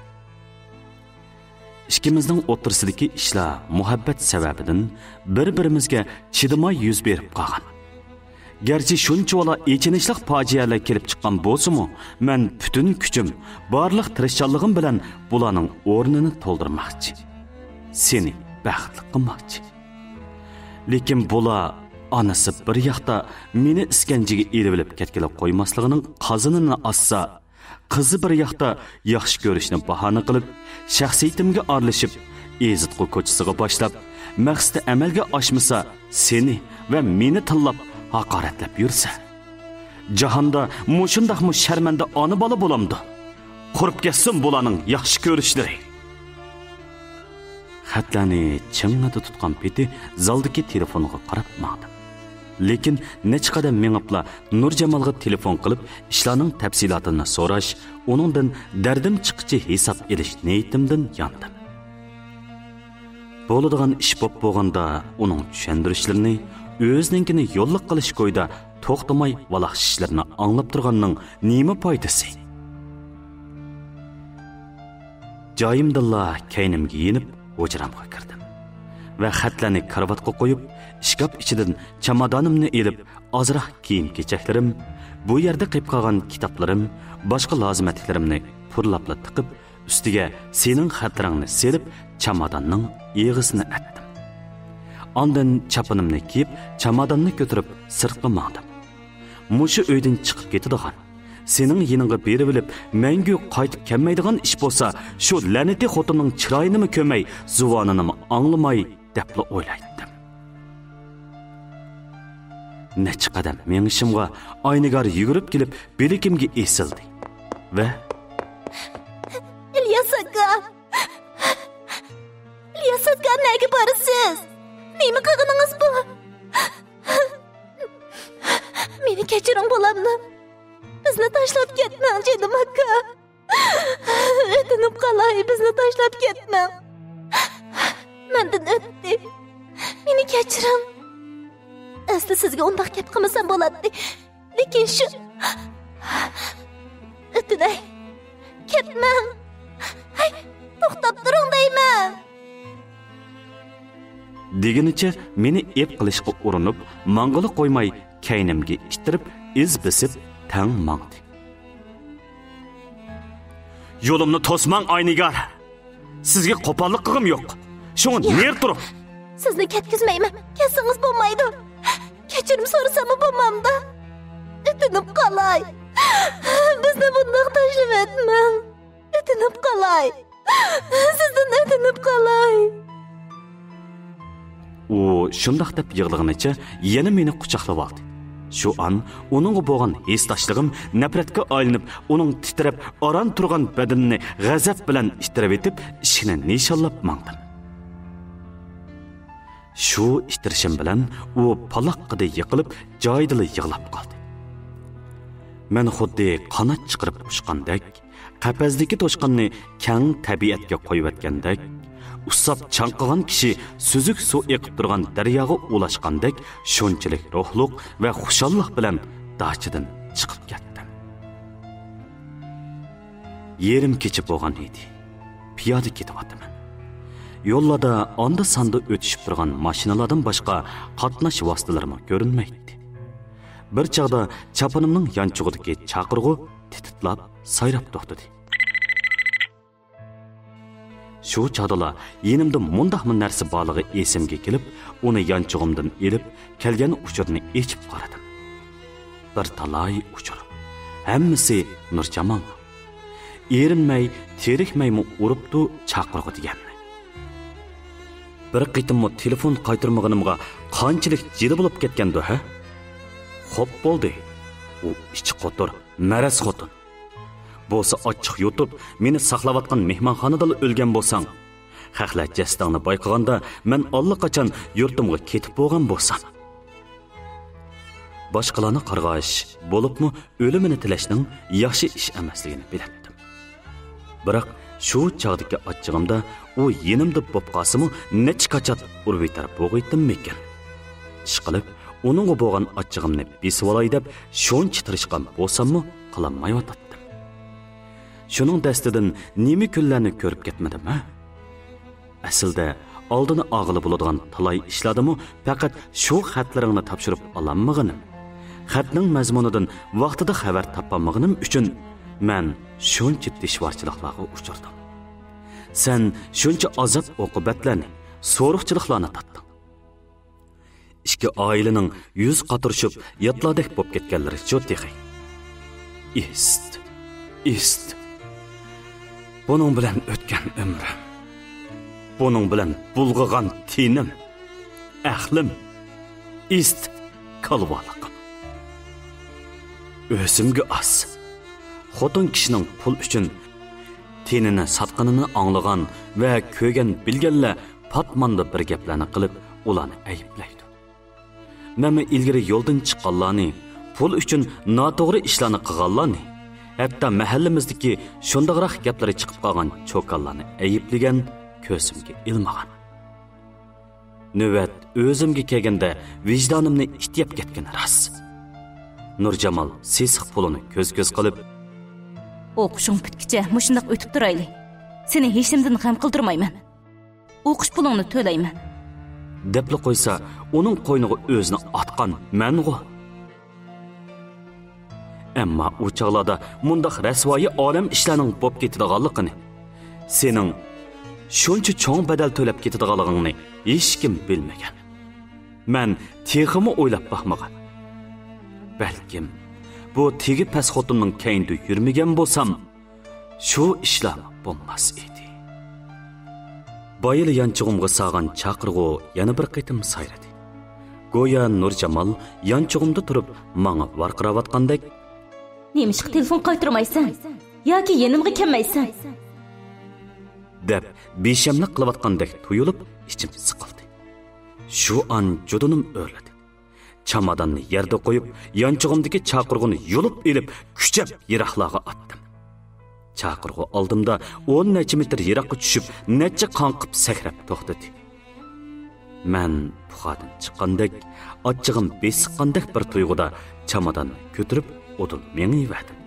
ئىككىمىزنىڭ ئوتتۇرىسىدىكى ئىشلار مۇھەببەت سەۋەبىدىن بىر-بىرىمىزگە چىدىماي يۈز بېرىپ قالغان. گەرچە شۇنچىۋالا ئېچىنىشلىق پاجىئەلەر كېلىپ چىققان بولسىمۇ، مەن پۈتۈن كۈچۈم، بارلىق تىرىشچانلىقىم بىلەن بۇلارنىڭ ئورنىنى تولدۇرماقچى. سېنى بەختلىك قىلماقچى. لېكىن بۇلار ئانىسى بىر ياقتا مېنى ئىسكەنجىگە ئېلىۋېلىپ كەتكىلى قويماسلىقىنىڭ قازىنىنى ئاسسا، قىزى بىر ياقتا ياخشى كۆرۈشنى باھانە قىلىپ، شەخسىيىتىمگە ئارىلىشىپ، ئېزىتقۇ كوچىسىغا باشلاپ، مەقسىتى ئەمەلگە ئاشمىسا، سېنى ۋە مېنى تىللاپ، ھاقارەتلەپ يۈرسە، جاھاندا مۇشۇنداقمۇ شەرمەندە ئانا-بالا بولامدۇ؟ قۇرۇپ كەتسۇن بۇلارنىڭ ياخشى كۆرۈشلىرى! خەتلەرنى چىڭڭىدە تۇتقان پېتى زالدىكى تېلېفونغا قاراپ ماڭدىم. لېكىن نەچچە قەدەم مېڭىپلا نۇرجامالغا تېلېفون قىلىپ، ئىشلارنىڭ تەپسىلاتىنى سوراش، ئۇنىڭدىن دەردىم چىققىچە ھېساب ئېلىش نىيىتىمدىن ياندىم. بولىدىغان ئىش بوپ بولغاندا ئۇنىڭ چۈشەندۈرۈشلىرىنى، ئۆزىنىڭكىنى يوللۇق قىلىش كويىدا توختىماي ۋالاقشىشلىرىنى ئاڭلاپ تۇرغاننىڭ نېمە پايدىسى؟ جايىمدىنلا كەينىمگە يېنىپ، ھۇجرامغا كىردىم ۋە خەتلەرنى كارىۋاتقا قويۇپ، ئىشكاپ ئىچىدىن چامادانىمنى ئېلىپ، ئازراق كىيىم-كېچەكلىرىم، بۇ يەردە قېلىپ قالغان كىتابلىرىم، باشقا لازىمەتلىكلىرىمنى پۇرلاپلا تىقىپ، ئۈستىگە سېنىڭ خەتلىرىڭنى سېلىپ، چاماداننىڭ ئېغىزىنى ئەتتىم. ئاندىن چاپىنىمنى كىيىپ، چاماداننى كۆتۈرۈپ سىرتقا ماڭدىم. مۇشۇ ئۆيدىن چىقىپ كېتىدىغان، سېنىڭ يېنىڭغا بېرىۋېلىپ، مەڭگۈ قايتىپ كەلمەيدىغان ئىش بولسا، شۇ لەنىتى خوتۇننىڭ چىرايىنىمۇ كۆرمەي، زۇۋانىنىمۇ ئاڭلىماي، دەپلا ئويلايتتىم. نەچچە قەدەم مېڭىشىمغا ئاينىگار يۈگۈرۈپ كېلىپ، بىلىكىمگە ئېسىلدى ۋە، ئىلياس ئاكا! ئىلياس ئاكا، نەگە بارىسىز؟ نېمە قىلغىنىڭىز بۇ؟ مېنى كەچۈرۈڭ، بالامنى. بىزنى تاشلاپ كەتمەڭ، جېنىم ئاكا. ئۆتۈنۈپ قالاي، بىزنى تاشلاپ كەتمەڭ. مەندىن ئۆتتى. مېنى كەچۈرۈڭ. ئەسلى سىزگە ئۇنداق گەپ قىلمىسام بولاتتى. لېكىن شۇ، ئۆتۈنەي، كەتمەڭ. ھەي، توختاپ تۇرۇڭ دەيمەن. دېگىنىچە مېنى ئېپ قىلىشقا ئۇرۇنۇپ، ماڭغىلى قويماي، كەينىمگە ئىتتىرىپ، ئىز بېسىپ تەڭ ماڭدى. يولۇمنى توسماڭ، ئاينىگار! سىزگە قوپاللىق قىلغۇم يوق. شۇڭا ياق. نېرى تۇرۇپ. سىزنى كەتكۈزمەيمەن. كەتسىڭىز بولمايدۇ. كەچۈرۈم سورىساممۇ بولمامدا؟ ئۆتۈنۈپ قالاي. بىزنى بۇنداق تاشلىۋەتمەڭ. ئۆتۈنۈپ قالاي. سىزدىن ئۆتۈنۈپ قالاي. ئۇ شۇنداق دەپ يىغلىغىنىچە يەنە مېنى قۇچاقلىۋالدى. شۇ ئان ئۇنىڭغا بولغان ھېسداشلىقىم نەپرەتكە ئايلىنىپ، ئۇنىڭ تىترەپ ئاران تۇرغان بەدىنىنى غەزەپ بىلەن ئىتتىرىۋېتىپ، ئىشىكنى نىشانلاپ ماڭدىم. شۇ ئىتتىرىشىم بىلەن ئۇ پالاققىدە يىقىلىپ، جايىدىلا يىغلاپ قالدى. مەن خۇددى قانات چىقىرىپ ئۇچقاندەك، قەپەستىكى توشقاننى كەڭ تەبىئەتكە قويۇۋەتكەندەك، ئۇسساپ چاڭقىغان كىشى سۈزۈك سۇ ئېقىپ تۇرغان دەرياغا ئۇلاشقاندەك، شۇنچىلىك روھلۇق ۋە خۇشاللىق بىلەن داچىدىن چىقىپ كەتتىم. يېرىم كېچە بولغان ئىدى. پىيادە كېتىۋاتىمەن. يوللاردا ئاندا-ساندا ئۆتۈشۈپ تۇرغان ماشىنىلاردىن باشقا قاتناش ۋاسىتىلىرىمۇ كۆرۈنمەيتتى. بىر چاغدا چاپىنىمنىڭ يانچۇقىدىكى چاقىرغۇ تىتىتلاپ سايراپ توختىدى. شۇ چاغدىلا يېنىمدا مۇنداقمۇ نەرسە بارلىقى ئېسىمگە كېلىپ، ئۇنى يانچۇقۇمدىن ئېلىپ، كەلگەن ئۇچۇرنى ئېچىپ قارىدىم. بىر تالاي ئۇچۇر. ھەممىسى نۇرجامالنىڭ. ئېرىنمەي، تېرىكمەيمۇ ئۇرۇپتۇ چاقىرغۇ دېگەننى. بىر قېتىممۇ تېلېفون قايتۇرمىغىنىمغا قانچىلىك جىدە بولۇپ كەتكەندۇ، ھە؟ خوپ بولدى. ئۇ ئىچى قوتۇر، مەرەز خوتۇن. بولسا ئاچچىق يۇتۇپ، مېنى ساقلاۋاتقان مېھمانخانىدىلا ئۆلگەن بولساڭ، خەقلەر جەسىتىڭنى بايقىغاندا، مەن ئاللىقاچان يۇرتۇمغا كېتىپ بولغان بولسام. باشقىلارنى قارغاش، بولۇپمۇ ئۆلۈمىنى تىلەشنىڭ ياخشى ئىش ئەمەسلىكىنى بىلەتتىم. بىراق شۇ چاغدىكى ئاچچىقىمدا ئۇ يېنىمدا بوپ قالسىمۇ نەچچە كاچات ئۇرۇۋېتەر بولغىيتتىممىكىن؟ ئىشقىلىپ، ئۇنىڭغا بولغان ئاچچىقىمنى بېسىۋالاي دەپ شۇنچە تىرىشقان بولساممۇ قىلالمايۋاتاتتىم. شۇنىڭ دەستىدىن نېمە كۈنلەرنى كۆرۈپ كەتمىدىم، ھە؟ ئەسلىدە ئالدىنى ئالغىلى بولىدىغان تالاي ئىشلاردىمۇ پەقەت شۇ خەتلىرىڭنى تاپشۇرۇپ ئالالمىغىنىم، خەتنىڭ مەزمۇنىدىن ۋاقتىدا خەۋەر تاپالمىغىنىم ئۈچۈن مەن شۇنچە دىشۋارچىلىقلارغا ئۇچرىدىم. سەن شۇنچە ئازاب-ئوقۇبەتلەرنى، سورۇقچىلىقلارنى تارتتىڭ. ئىككى ئائىلىنىڭ يۈز قاتۇرۇشۇپ ياتلاردەك بولۇپ كەتكەنلىرىچۇ تېخى. ئىست، ئىست. بۇنىڭ بىلەن ئۆتكەن ئۆمرۈم، بۇنىڭ بىلەن بۇلغىغان تېنىم، ئەقلىم، ئىست كالۋالىقىم. ئۆزۈمگە ئاز. خوتۇن كىشىنىڭ پۇل ئۈچۈن تېنىنى ساتقىنىنى ئاڭلىغان ۋە كۆرگەن بىلگەنلەر پاتماندا بىر گەپلەرنى قىلىپ، ئۇلارنى ئەيىبلەيدۇ. مەنمۇ ئىلگىرى يولدىن چىققانلارنى، پۇل ئۈچۈن ناتوغرا ئىشلارنى قىلغانلارنى، ھەتتا مەھەللىمىزدىكى شۇنداقراق گەپلىرى چىقىپ قالغان چوكانلارنى ئەيىبلىگەن، كۆزۈمگە ئىلمىغان. نۆۋەت ئۆزۈمگە كەلگەندە ۋىجدانىمنى ئىت يەپ كەتكىنى راست. نۇرجامال سېسىق پۇلىنى كۆز-كۆز قىلىپ، ئوقۇشۇڭ پۈتكۈچە مۇشۇنداق ئۆتۈپ تۇرايلى. سېنى ھېچنېمىدىن غەم قىلدۇرمايمەن. ئوقۇش پۇلۇڭنى تۆلەيمەن. دەپلا قويسا، ئۇنىڭ قوينىغا ئۆزىنى ئاتقان مەنغۇ. ئەمما ئۇ چاغلاردا مۇنداق رەسۋايى ئالەم ئىشلارنىڭ بولۇپ كېتىدىغانلىقىنى، سېنىڭ شۇنچە چوڭ بەدەل تۆلەپ كېتىدىغانلىقىڭنى ھېچكىم بىلمىگەن. مەن تېخىمۇ ئويلاپ باقمىغان. بەلكىم، بۇ تېگى پەس خوتۇننىڭ كەينىدە يۈرمىگەن بولسام، شۇ ئىشلار بولماس ئىدى. بايىلا يانچۇقۇمغا سالغان چاقىرغۇ يەنە بىر قېتىم سايرىدى. گويا نۇرجامال يانچۇقۇمدا تۇرۇپ ماڭا ۋارقىراۋاتقاندەك، نېمىشقا تېلېفون قايتۇرمايسەن؟ ياكى يېنىمغا كەلمەيسەن؟ دەپ بىشەملىك قىلىۋاتقاندەك تۇيۇلۇپ، ئىچىم سىقىلدى. شۇ ئان جۇدۇنۇم ئۆرلىدى. چاماداننى يەردە قويۇپ، يانچۇقۇمدىكى چاقىرغۇنى يۇلۇپ ئېلىپ، كۈچەپ يىراقلارغا ئاتتىم. چاقىرغۇ ئالدىمدا ئون نەچچە مېتىر يىراققا چۈشۈپ، نەچچە قاڭقىپ سەكرەپ توختىدى. مەن پۇخادىن چىققاندەك، ئاچچىقىم بېسىققاندەك بىر تۇيغۇدا چاماداننى كۆتۈرۈپ ئۇدۇل مېڭىۋەردىم.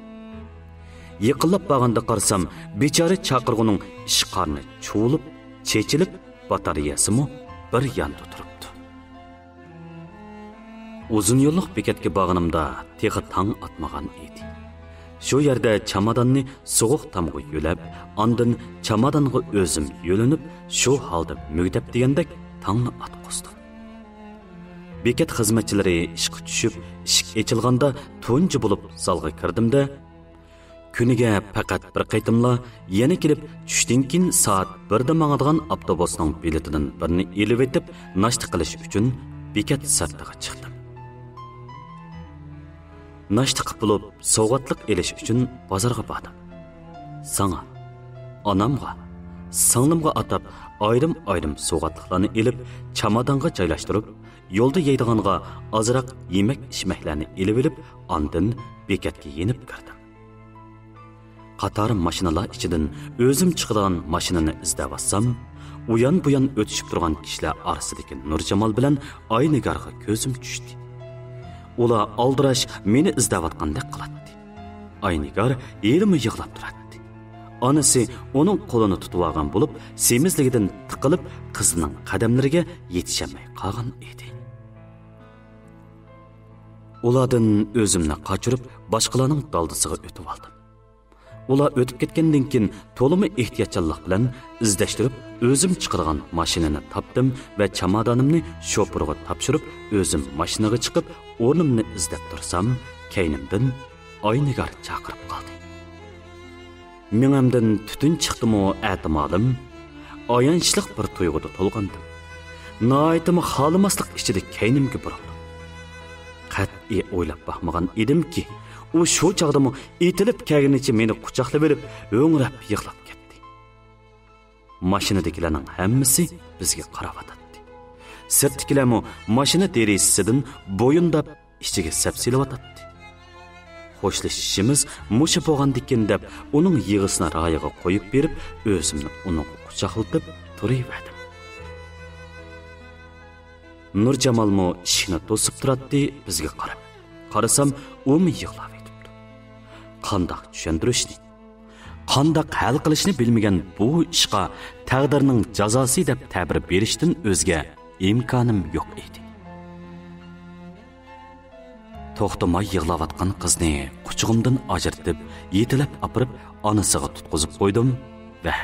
يېقىنلاپ بارغاندا قارىسام، بىچارە چاقىرغۇنىڭ ئىچ قارنى چۇۋۇلۇپ، چېچىلىپ، باتارېيەسىمۇ بىر ياندا تۇرۇپتۇ. ئۇزۇن يوللۇق بېكەتكە بارغىنىمدا تېخى تاڭ ئاتمىغان ئىدى. شۇ يەردە چاماداننى سوغۇق تامغا يۆلەپ، ئاندىن چامادانغا ئۆزۈم يۆلىنىپ، شۇ ھالدا مۈگدەپ دېگەندەك تاڭنى ئاتقۇزدۇم. بېكەت خىزمەتچىلىرى ئىشقا چۈشۈپ، ئىشىك ئېچىلغاندا تۇنجى بولۇپ زالغا كىردىم-دە، كۈنىگە پەقەت بىر قېتىملا يەنە كېلىپ، چۈشتىن كېيىن سائەت بىردە ماڭىدىغان ئاپتوبۇسنىڭ بېلىتىدىن بىرنى ئېلىۋېتىپ، ناشتا قىلىش ئۈچۈن بېكەت سىرتىغا چىقتىم. ناشتا قىلىپ بولۇپ، سوۋغاتلىق ئېلىش ئۈچۈن بازارغا باردىم. ساڭا، ئانامغا، سىڭلىمغا ئاتاپ ئايرىم-ئايرىم سوۋغاتلىقلارنى ئېلىپ، چامادانغا جايلاشتۇرۇپ، يولدا يەيدىغانغا ئازراق يېمەك-ئىچمەكلەرنى ئېلىۋېلىپ، ئاندىن بېكەتكە يېنىپ كىردىم. قاتار ماشىنىلار ئىچىدىن ئۆزۈم چىقىدىغان ماشىنىنى ئىزدەۋاتسام، ئۇيان-بۇيان ئۆتۈشۈپ تۇرغان كىشىلەر ئارىسىدىكى نۇرجامال بىلەن ئاينىگارغا كۆزۈم چۈشتى. ئۇلار ئالدىراش مېنى ئىزدەۋاتقاندەك قىلاتتى. ئاينىگار ھېلىمۇ يىغلاپ تۇراتتى. ئانىسى ئۇنىڭ قولىنى تۇتۇۋالغان بولۇپ، سېمىزلىكىدىن تىقىلىپ، قىزىنىڭ قەدەملىرىگە يېتىشەلمەي قالغان ئىدى. ئۇلاردىن ئۆزۈمنى قاچۇرۇپ، باشقىلارنىڭ دالدىسىغا ئۆتۈۋالدىم. ئۇلار ئۆتۈپ كەتكەندىن كېيىن، تولىمۇ ئېھتىياتچانلىق بىلەن ئىزدەشتۈرۈپ، ئۆزۈم چىقىدىغان ماشىنىنى تاپتىم ۋە چامادانىمنى شوپۇرغا تاپشۇرۇپ، ئۆزۈم ماشىنىغا چىقىپ، ئورنۇمنى ئىزدەپ تۇرسام، كەينىمدىن ئاينىگار چاقىرىپ قالدى. مېڭەمدىن تۈتۈن چىقتىمۇ ئەتىمالىم، ئايانچلىق بىر تۇيغۇدا تولغاندىم. ناھايىتىمۇ خالىماسلىق ئىچىدە كەينىمگە بۇرۇلدۇم. قەتئىي ئويلاپ باقمىغان ئىدىمكى، ئۇ شۇ چاغدىمۇ ئېتىلىپ كەلگىنىچە مېنى قۇچاقلىۋېلىپ، ھۆڭرەپ يىغلاپ كەتتى. ماشىنىدىكىلەرنىڭ ھەممىسى بىزگە قاراۋاتاتتى. سىرتتىكىلەرمۇ ماشىنا دېرىزىسىدىن بويۇنداپ ئىچىگە سەپ سېلىۋاتاتتى. خوشلىشىشىمىز مۇشۇ بولغاندىكىن دەپ، ئۇنىڭ يىغىسىنى رايىغا قويۇپ بېرىپ، ئۆزۈمنى ئۇنىڭغا قۇچاقلىتىپ تۇرۇۋەردىم. نۇرجامالمۇ ئىشىكنى توسۇپ تۇراتتى، بىزگە قاراپ. قارىسام، ئۇمۇ يىغلاۋېتىپتۇ. قانداق چۈشەندۈرۈشنى، قانداق ھەل قىلىشنى بىلمىگەن بۇ ئىشقا تەقدىرنىڭ جازاسى دەپ تەبىر بېرىشتىن ئۆزگە ئىمكانىم يوق ئىدى. توختىماي يىغلاۋاتقان قىزنى قۇچىقىمدىن ئاجرىتىپ، يېتىلەپ ئاپىرىپ، ئانىسىغا تۇتقۇزۇپ قويدۇم ۋە،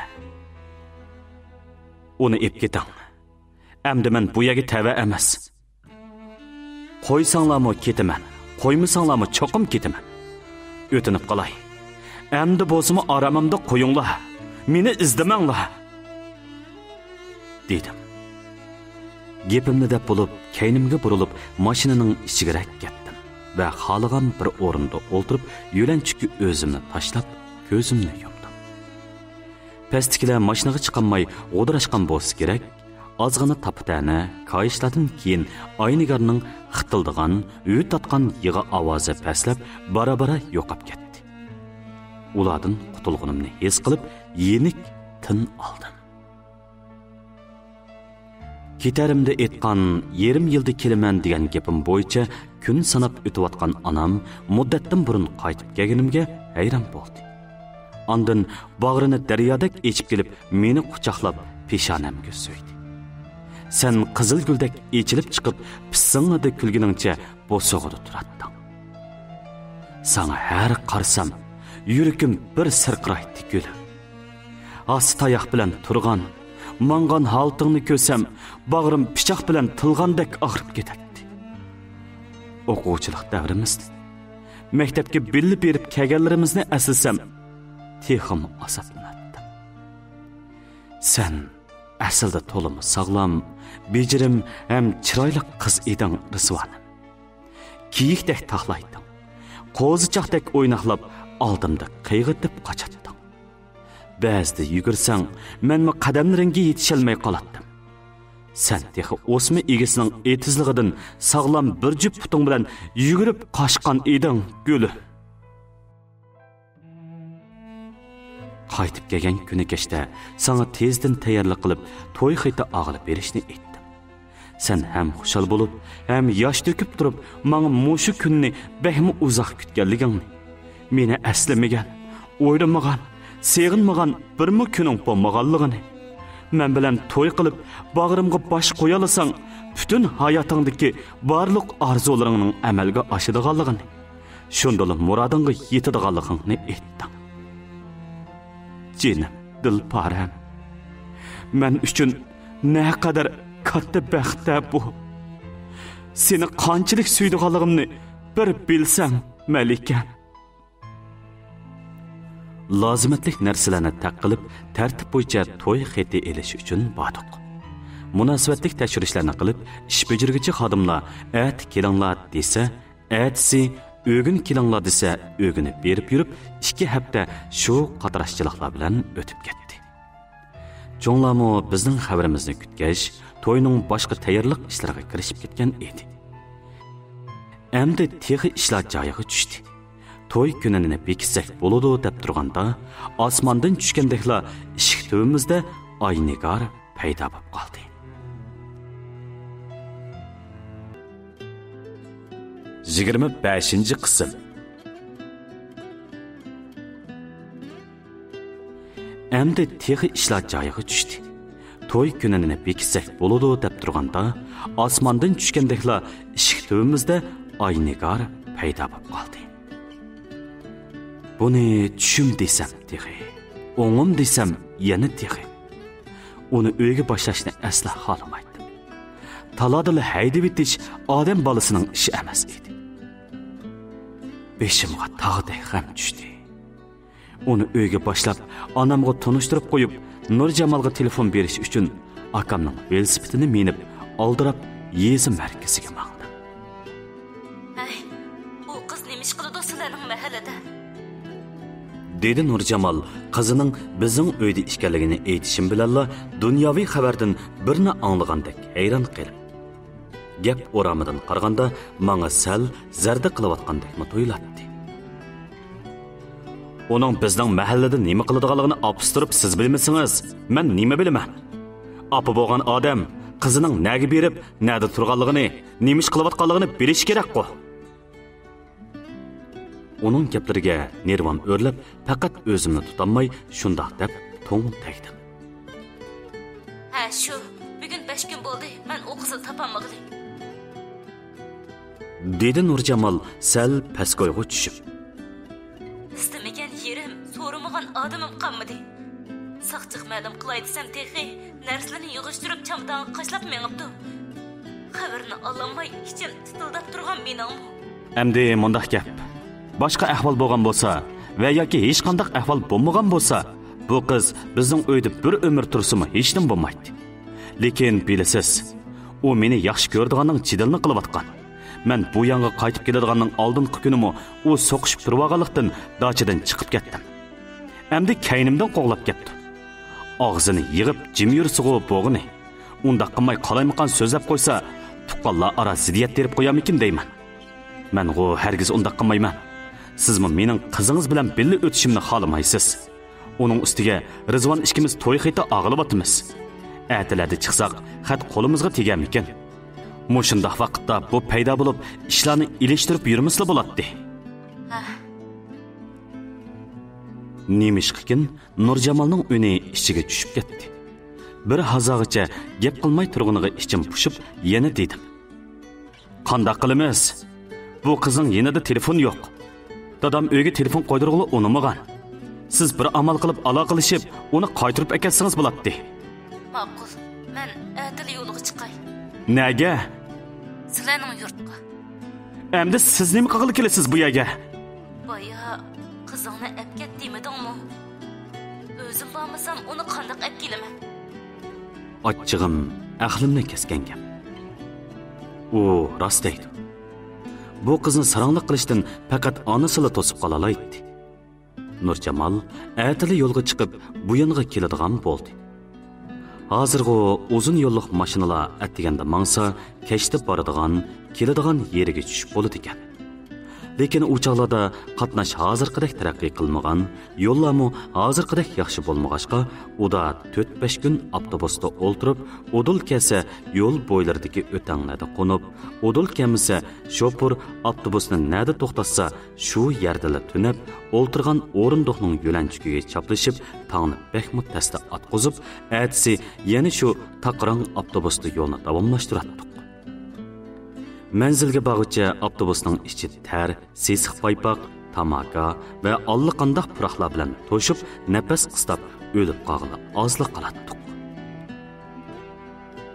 ئۇنى ئېپ كېتىڭ. ئەمدى مەن بۇ يەرگە تەۋە ئەمەس. قويساڭلارمۇ كېتىمەن، قويمىساڭلارمۇ چوقۇم كېتىمەن. ئۆتۈنۈپ قالاي. ئەمدى بولسىمۇ ئارامىمدا قويۇڭلار. مېنى ئىزدىمەڭلار، دېدىم. گېپىمنى دەپ بولۇپ، كەينىمگە بۇرۇلۇپ، ماشىنىنىڭ ئىچىگىرەك كەتتىم ۋە خالىغان بىر ئورۇندا ئولتۇرۇپ، يۆلەنچۈككە ئۆزۈمنى تاشلاپ، كۆزۈمنى يۇمدۇم. پەستىكىلەر ماشىنىغا چىقالماي غودۇراشقان بولسا كېرەك، ئازغىنە تاپا-تەنە كايىشلاردىن كېيىن ئاينىگارنىڭ خىتىلدىغان، ھۆ تارتقان يىغا ئاۋازى پەسلەپ، بارا-بارا يوقاپ كەتتى. ئۇلاردىن قۇتۇلغىنىمنى ھېس قىلىپ، يېنىك تىن ئالدىم. كېتەرىمدە ئېيتقان، يېرىم يىلدا كېلىمەن دېگەن گېپىم بويىچە كۈن ساناپ ئۆتۈۋاتقان ئانام مۇددەتتىن بۇرۇن قايتىپ كەلگىنىمگە ھەيران بولدى. ئاندىن باغرىنى دەريادەك ئېچىپ كېلىپ، مېنى قۇچاقلاپ، پېشانەمگە سۆيدى. سەن قىزىل گۈلدەك ئېچىلىپ چىقىپ، پىسسىڭىدە كۈلگىنىڭچە بوسۇغىدا تۇراتتىڭ. ساڭا ھەر قارىسام، يۈرىكىم بىر سىرقىرايتتى گۈلۈم. ھاسا تاياق بىلەن تۇرغان، ماڭغان ھالىتىڭنى كۆرسەم، باغرىم پىچاق بىلەن تىلغاندەك ئاغرىپ كېتەتتى. ئوقۇغۇچىلىق دەۋرىمىزنى، مەكتەپكە بىللە بېرىپ كەلگەنلىرىمىزنى ئەسلىسەم، تېخىمۇ ئازابلىناتتىم. سەن ئەسلىدە تولىمۇ ساغلام، بېجىرىم ھەم چىرايلىق قىز ئىدىڭ، رىزۋانىم. كېيىكتەك تاقلايتتىڭ. قوزىچاقتەك ئويناقلاپ، ئالدىمدا قىيغىتىپ قاچاتتىڭ. بەزىدە يۈگۈرسەڭ، مەنمۇ قەدەملىرىڭگە يېتىشەلمەي قالاتتىم. سەن تېخى ئوسما ئىگىسىنىڭ ئېتىزلىقىدىن ساغلام بىر جۈپ پۇتۇڭ بىلەن يۈگۈرۈپ قاچقان ئىدىڭ، گۈلۈم. قايتىپ كەلگەن كۈنى كەچتە ساڭا تېزدىن تەييارلىق قىلىپ، توي خېتى ئالغىلى بېرىشنى ئېيتتىم. سەن ھەم خۇشال بولۇپ، ھەم ياش تۆكۈپ تۇرۇپ، ماڭا مۇشۇ كۈننى بەكمۇ ئۇزاق كۈتكەنلىكىڭنى، مېنى ئەسلىمىگەن، ئويلىمىغان، سېغىنمىغان بىرمۇ كۈنۈڭ بولمىغانلىقىنى، مەن بىلەن توي قىلىپ، باغرىمغا باش قويالىساڭ، پۈتۈن ھاياتىڭدىكى بارلىق ئارزۇلىرىڭنىڭ ئەمەلگە ئاشىدىغانلىقىنى، شۇندىلا مۇرادىڭغا يېتىدىغانلىقىڭنى ئېيتتىڭ. جېنىم، دىلپارەم، مەن ئۈچۈن نەقەدەر كاتتا بەخت-تە بۇ! سېنى قانچىلىك سۆيىدىغانلىقىمنى بىر بىلسەڭ، مەلىكەم. لازىمەتلىك نەرسىلەرنى تەق قىلىپ، تەرتىپ بويىچە توي خېتى ئېلىش ئۈچۈن باردۇق. مۇناسىۋەتلىك تەكشۈرۈشلەرنى قىلىپ، ئىش بېجىرگۈچى خادىملار ئەتە كېلىڭلار دېسە، ئەتىسى ئۆگۈن كېلىڭلار دېسە، ئۆگۈنى بېرىپ يۈرۈپ، ئىككى ھەپتە شۇ قاتاراشچىلىقلار بىلەن ئۆتۈپ كەتتى. چوڭلارمۇ بىزنىڭ خەۋىرىمىزنى كۈتكەچ، توينىڭ باشقا تەييارلىق ئىشلىرىغا كىرىشىپ كەتكەن ئىدى. ئەمدى تېخى ئىشلار جايىغا چۈشتى. توي كۈنىنى بېكىتسەك بولىدۇ دەپ تۇرغاندا، ئاسماندىن چۈشكەندەكلا ئىشىك تۈۋىمىزدە ئاينىگار پەيدا بولۇپ قالدى. يىگىرمە بەشىنچى قىسىم. ئەمدى تېخى ئىشلار جايىغا چۈشتى. توي كۈنىنى بېكىتسەك بولىدۇ دەپ تۇرغاندا، ئاسماندىن چۈشكەندەكلا ئىشىك تۈۋىمىزدە ئاينىگار پەيدا بولۇپ قالدى. بۇنى چۈشۈم دېسەم تېخى، ئوڭۇم دېسەم يەنە تېخى. ئۇنى ئۆيگە باشلاشنى ئەسلا خالىمايتتىم. تالادىلا ھەيدىۋېتىش ئادەم بالىسىنىڭ ئىشى ئەمەس ئىدى. بېشىمغا تاغدەك غەم چۈشتى. ئۇنى ئۆيگە باشلاپ، ئانامغا تونۇشتۇرۇپ قويۇپ، نۇرجامالغا تېلېفون بېرىش ئۈچۈن ئاكامنىڭ ۋېلىسىپىتىنى مىنىپ، ئالدىراپ يېزا مەركىزىگە ماڭدىم. دېدى نۇرجامال قىزىنىڭ بىزنىڭ ئۆيدە ئىكەنلىكىنى ئېيتىشىم بىلەنلا دۇنياۋى خەۋەردىن بىرنى ئاڭلىغاندەك ھەيران قېلىپ. گەپ ئورامىدىن قارىغاندا ماڭا سەل زەردە قىلىۋاتقاندەكمۇ تۇيۇلاتتى. ئۇنىڭ بىزنىڭ مەھەللىدە نېمە قىلىدىغانلىقىنى ئاپىسى تۇرۇپ سىز بىلمىسىڭىز، مەن نېمە بىلىمەن؟ ئاپا بولغان ئادەم قىزىنىڭ نەگە بېرىپ، نەدە تۇرغانلىقىنى، نېمە ئىش قىلىۋاتقانلىقىنى بىلىشى كېرەكقۇ. ئۇنىڭ گەپلىرىگە نېرۋام ئۆرلەپ، پەقەت ئۆزۈمنى تۇتالماي شۇنداق دەپ توڭ تەگدىم. ھە، شۇ. بۈگۈن بەش كۈن بولدى، مەن ئۇ قىزنى تاپالمىغىلى. دېدى نۇرجامال سەل پەسكويغا چۈشۈپ. ئىستىمىگەن يېرىم، سورىمىغان ئادىمىم قالمىدى. ساقچىغا مەلۇم قىلاي دېسەم تېخى نەرسىلىرىنى يىغىشتۇرۇپ چامادانغا قاچىلاپ مېڭىپتۇ. خەۋىرىنى ئالالماي ئىچىم تىتىلداپ تۇرغان مېنىڭمۇ. ئەمدى مۇنداق گەپ. باشقا ئەھۋال بولغان بولسا ۋە ياكى ھېچقانداق ئەھۋال بولمىغان بولسا، بۇ قىز بىزنىڭ ئۆيدە بىر ئۆمۈر تۇرسىمۇ ھېچنېمە بولمايتتى. لېكىن بىلىسىز، ئۇ مېنى ياخشى كۆرىدىغاننىڭ جېدىلىنى قىلىۋاتقان. مەن بۇ يانغا قايتىپ كېلىدىغاننىڭ ئالدىنقى كۈنىمۇ ئۇ سوقۇشۇپ تۇرۇۋالغانلىقتىن داچىدىن چىقىپ كەتتىم. ئەمدى كەينىمدىن قوغلاپ كەپتۇ. ئاغزىنى يىغىپ جىم يۈرسىغۇ بوغىنى. ئۇنداق قىلماي قالايمىقان سۆزلەپ قويسا، تۇغقانلار ئارا زىددىيەت تېرىپ قويارمىكىن دەيمەن. مەنغۇ ھەرگىز ئۇنداق قىلمايمەن. سىزمۇ مېنىڭ قىزىڭىز بىلەن بىللە ئۆتۈشۈمنى خالىمايسىز. ئۇنىڭ ئۈستىگە رىزۋان ئىككىمىز توي خېتى ئاغىلىۋاتىمىز. ئەتىلەردە چىقساق، خەت قولىمىزغا تېگەرمىكىن؟ مۇشۇنداق ۋاقىتتا بۇ پەيدا بولۇپ، ئىشلارنى ئېلىشتۇرۇپ يۈرمىسىلا بولاتتى. ھە. نېمىشقىكىن نۇرجامالنىڭ ئۈنى ئىچىگە چۈشۈپ كەتتى. بىر ھازاغىچە گەپ قىلماي تۇرغىنىغا ئىچىم پۇشۇپ، يەنە دېدىم. قانداق قىلىمىز؟ بۇ قىزنىڭ يېنىدا تېلېفون يوق. دادام ئۆيگە تېلېفون قويدۇرغىلى ئۇنىمىغان. سىز بىر ئامال قىلىپ ئالاقىلىشىپ، ئۇنى قايتۇرۇپ ئەكەتسىڭىز بولاتتى. ماقۇل، مەن ئەتىلا يولغا چىقاي. نەگە؟ سىلەرنىڭ يۇرتقا. ئەمدى سىز نېمە قىلغىلى كېلىسىز بۇ يەرگە؟ بايا قىزىڭنى ئەپ كەت دېمىدىڭمۇ؟ ئۆزۈم بارمىسام، ئۇنى قانداق ئەپ كېلىمەن؟ ئاچچىقىم ئەقلىمنى كەسكەن گەپ. ئۇ راست دەيدۇ. بۇ قىزنى ساراڭلىق قىلىشتىن پەقەت ئانىسىلا توسۇپ قالالايتتى. نۇرجامال ئەتىلا يولغا چىقىپ، بۇ يانغا كېلىدىغان بولدى. ھازىرغۇ ئۇزۇن يوللۇق ماشىنىلار ئەتىگەندە ماڭسا، كەچتە بارىدىغان، كېلىدىغان يېرىگە چۈشۈپ بولىدىكەن. لېكىن ئۇ چاغلاردا قاتناش ھازىرقىدەك تەرەققىي قىلمىغان، يوللارمۇ ھازىرقىدەك ياخشى بولمىغاچقا، ئۇدا تۆت-بەش كۈن ئاپتوبۇستا ئولتۇرۇپ، ئۇدۇل كەلسە يول بويلىرىدىكى ئۆتەڭلەردە قونۇپ، ئۇدۇل كەلمىسە شوپۇر ئاپتوبۇسنى نەدە توختاتسا، شۇ يەردىلا تۈنەپ، ئولتۇرغان ئورۇندۇقنىڭ يۆلەنچۈكىگە چاپلىشىپ، تاڭنى بەكمۇ تەستە ئاتقۇزۇپ، ئەتىسى يەنە شۇ تاقىراڭ ئاپتوبۇستا يولنى داۋاملاشتۇراتتۇق. مەنزىلگە بارغۇچە ئاپتوبۇسنىڭ ئىچى تەر، سېسىق پايپاق، تاماكا ۋە ئاللىقانداق پۇراقلار بىلەن توشۇپ، نەپەس قىستاپ ئۆلۈپ قالغىلى ئازلا قالاتتۇق.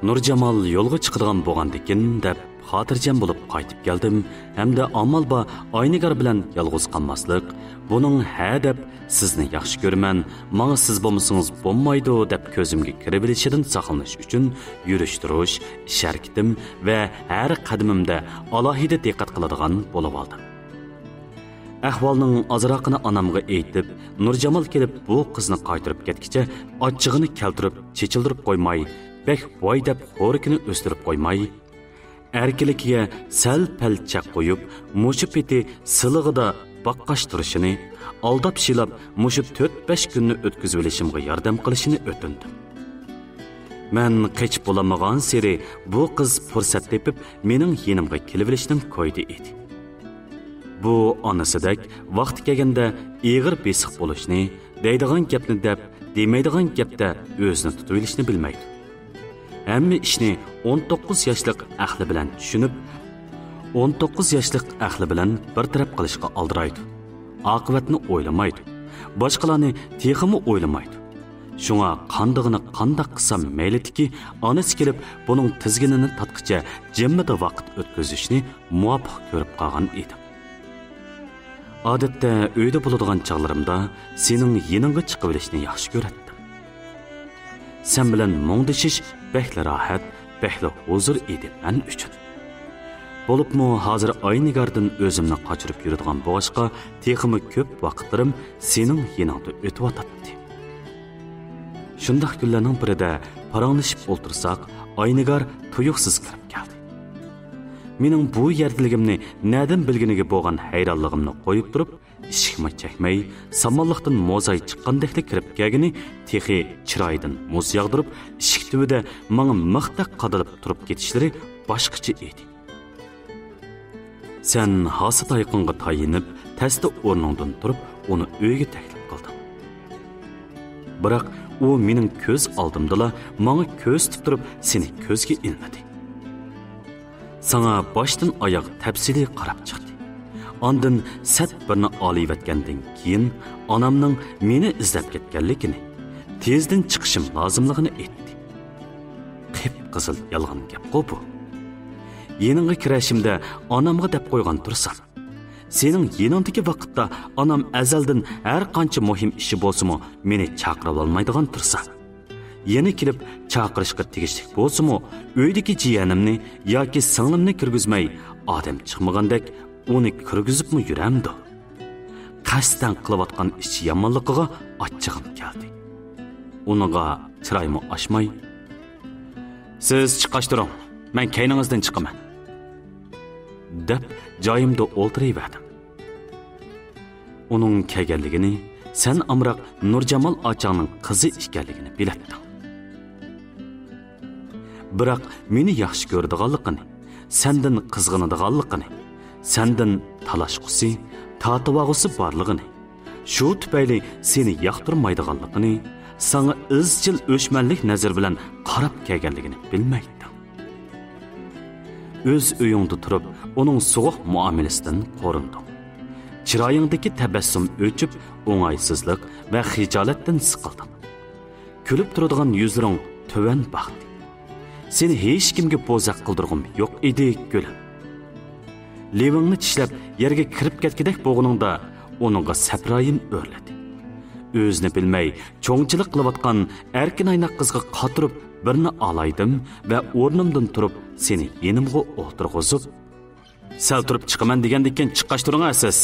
نۇرجامال يولغا چىقىدىغان بولغاندىكىن دەپ خاتىرجەم بولۇپ قايتىپ كەلدىم ھەمدە ئامال بار ئاينىگار بىلەن يالغۇز قالماسلىق، بۇنىڭ ھە دەپ سىزنى ياخشى كۆرىمەن، ماڭا سىز بولمىسىڭىز بولمايدۇ دەپ كۆزۈمگە كىرىۋېلىشىدىن ساقلىنىش ئۈچۈن يۈرۈش-تۇرۇش، ئىش-ھەرىكىتىم ۋە ھەر قەدىمىمدە ئالاھىدە دىققەت قىلىدىغان بولۇۋالدىم. ئەھۋالنىڭ ئازراقىنى ئانامغا ئېيتىپ، نۇرجامال كېلىپ بۇ قىزنى قايتۇرۇپ كەتكىچە ئاچچىقىنى كەلتۈرۈپ، چېچىلدۇرۇپ قويماي، بەك ۋاي دەپ خورىكىنى ئۆستۈرۈپ قويماي، ئەركىنلىكىگە سەل-پەل چەك قويۇپ، مۇشۇ پېتى سىلىغىدا باققاچ تۇرۇشىنى، ئالداپ-شىلاپ مۇشۇ تۆت-بەش كۈننى ئۆتكۈزۈۋېلىشىمغا ياردەم قىلىشىنى ئۆتۈندۈم. مەن قېچىپ بولالمىغانسېرى بۇ قىز پۇرسەت تېپىپ مېنىڭ يېنىمغا كېلىۋېلىشتىن كويىدى ئىدى. بۇ ئانىسىدەك ۋاقتى كەلگەندە ئېغىر بېسىق بولۇشنى، دەيدىغان گەپنى دەپ، دېمەيدىغان گەپتە ئۆزىنى تۇتۇۋېلىشنى بىلمەيدۇ. ھەممە ئىشنى ئون توققۇز ياشلىق ئەقلى بىلەن چۈشىنىپ، ئون توققۇز ياشلىق ئەقلى بىلەن بىر تەرەپ قىلىشقا ئالدىرايدۇ. ئاقىۋەتنى ئويلىمايدۇ. باشقىلارنى تېخىمۇ ئويلىمايدۇ. شۇڭا قاندىغىنى قانداق قىلسام مەيلىدىكى، ئانىسى كېلىپ بۇنىڭ تىزگىنىنى تارتقىچە جىممىدە ۋاقىت ئۆتكۈزۈشنى مۇۋاپىق كۆرۈپ قالغان ئىدىم. ئادەتتە ئۆيدە بولىدىغان چاغلىرىمدا سېنىڭ يېنىڭغا چىقىۋېلىشنى ياخشى كۆرەتتىم. سەن بىلەن مۇڭدىشىش بەكلا راھەت، بەكلا ھۇزۇر ئىدى مەن ئۈچۈن. بولۇپمۇ ھازىر ئاينىگاردىن ئۆزۈمنى قاچۇرۇپ يۈرىدىغان بولغاچقا، تېخىمۇ كۆپ ۋاقىتلىرىم سېنىڭ يېنىڭدا ئۆتۈۋاتاتتى. شۇنداق كۈنلەرنىڭ بىرىدە پاراڭلىشىپ ئولتۇرساق، ئاينىگار تۇيۇقسىز كىرىپ كەلدى. مېنىڭ بۇ يەردىلىكىمنى نەدىن بىلگىنىگە بولغان ھەيرانلىقىمنى قويۇپ تۇرۇپ، ئىشىكمۇ چەكمەي، سامانلىقتىن موزاي چىققاندەكلا كىرىپ كەلگىنى، تېخى چىرايىدىن مۇز ياغدۇرۇپ، ئىشىك تۈۋىدە ماڭا مىختەك قادىلىپ تۇرۇپ كېتىشلىرى باشقىچە ئىدى. سەن ھاسا تايىقىڭغا تايىنىپ، تەستە ئورنۇڭدىن تۇرۇپ، ئۇنى ئۆيگە تەكلىپ قىلدىڭ. بىراق ئۇ مېنىڭ كۆز ئالدىمدىلا ماڭا كۆرسىتىپ تۇرۇپ، سېنى كۆزگە ئىلمىدى. ساڭا باشتىن ئاياغ تەپسىلىي قاراپ چىقتى. ئاندىن سەت بىرنى ئالىۋەتكەندىن كېيىن، ئانامنىڭ مېنى ئىزدەپ كەتكەنلىكىنى، تېزدىن چىقىشىم لازىملىقىنى ئېيتتى. قىپقىزىل يالغان گەپقۇ بۇ. يېنىڭغا كىرەشىمدە ئانامغا دەپ قويغان تۇرسام، سېنىڭ يېنىڭدىكى ۋاقىتتا ئانام ئەزەلدىن ھەر قانچە مۇھىم ئىشى بولسىمۇ مېنى چاقىرىۋالمايدىغان تۇرسا، يەنە كېلىپ چاقىرىشقا تېگىشلىك بولسىمۇ، ئۆيدىكى جىيەنىمنى ياكى سىڭلىمنى كىرگۈزمەي، ئادەم چىقمىغاندەك ئۇنى كىرگۈزۈپمۇ يۈرەمدۇ؟ قەستەن قىلىۋاتقان ئىچ يامانلىقىغا ئاچچىقىم كەلدى. ئۇنىڭغا چىرايمۇ ئاچماي، سىز چىققاچ تۇرۇڭ، مەن كەينىڭىزدىن چىقىمەن، دەپ جايىمدا ئولتۇرۇۋەردىم. ئۇنىڭ كەلگەنلىكىنى، سەن ئامراق نۇرجامال ئاچاڭنىڭ قىزى ئىكەنلىكىنى بىلەتتىڭ. بىراق مېنى ياخشى كۆرىدىغانلىقىنى، سەندىن قىزغىنىدىغانلىقىنى، سەندىن تالاشقۇسى، تارتىۋالغۇسى بارلىقىنى، شۇ تۈپەيلى سېنى ياقتۇرمايدىغانلىقىنى، ساڭا ئىزچىل ئۆچمەنلىك نەزىرى بىلەن قاراپ كەلگەنلىكىنى بىلمەيتتىڭ. ئۆز ئۆيۈڭدە تۇرۇپ، ئۇنىڭ سوغۇق مۇئامىلىسىدىن قورۇندۇڭ. چىرايىڭدىكى تەبەسسۇم ئۆچۈپ، ئوڭايسىزلىق ۋە خىجالەتتىن سىقىلدىڭ. كۈلۈپ تۇرىدىغان يۈزلىرىڭ تۆۋەن باقتى. سېنى ھېچكىمگە بوزەك قىلدۇرغۇم يوق ئىدى، گۈلۈم. لېۋىڭنى چىشلەپ، يەرگە كىرىپ كەتكۈدەك بولغىنىڭدا، ئۇنىڭغا سەپرايىم ئۆرلىدى. ئۆزىنى بىلمەي، چوڭچىلىق قىلىۋاتقان ئەركىن ئايناق قىزغا قاتۇرۇپ بىرنى ئالايدىم ۋە ئورنۇمدىن تۇرۇپ، سېنى يېنىمغا ئولتۇرغۇزۇپ، سەل تۇرۇپ چىقىمەن دېگەندىكىن، چىققاچ تۇرۇڭ سىز،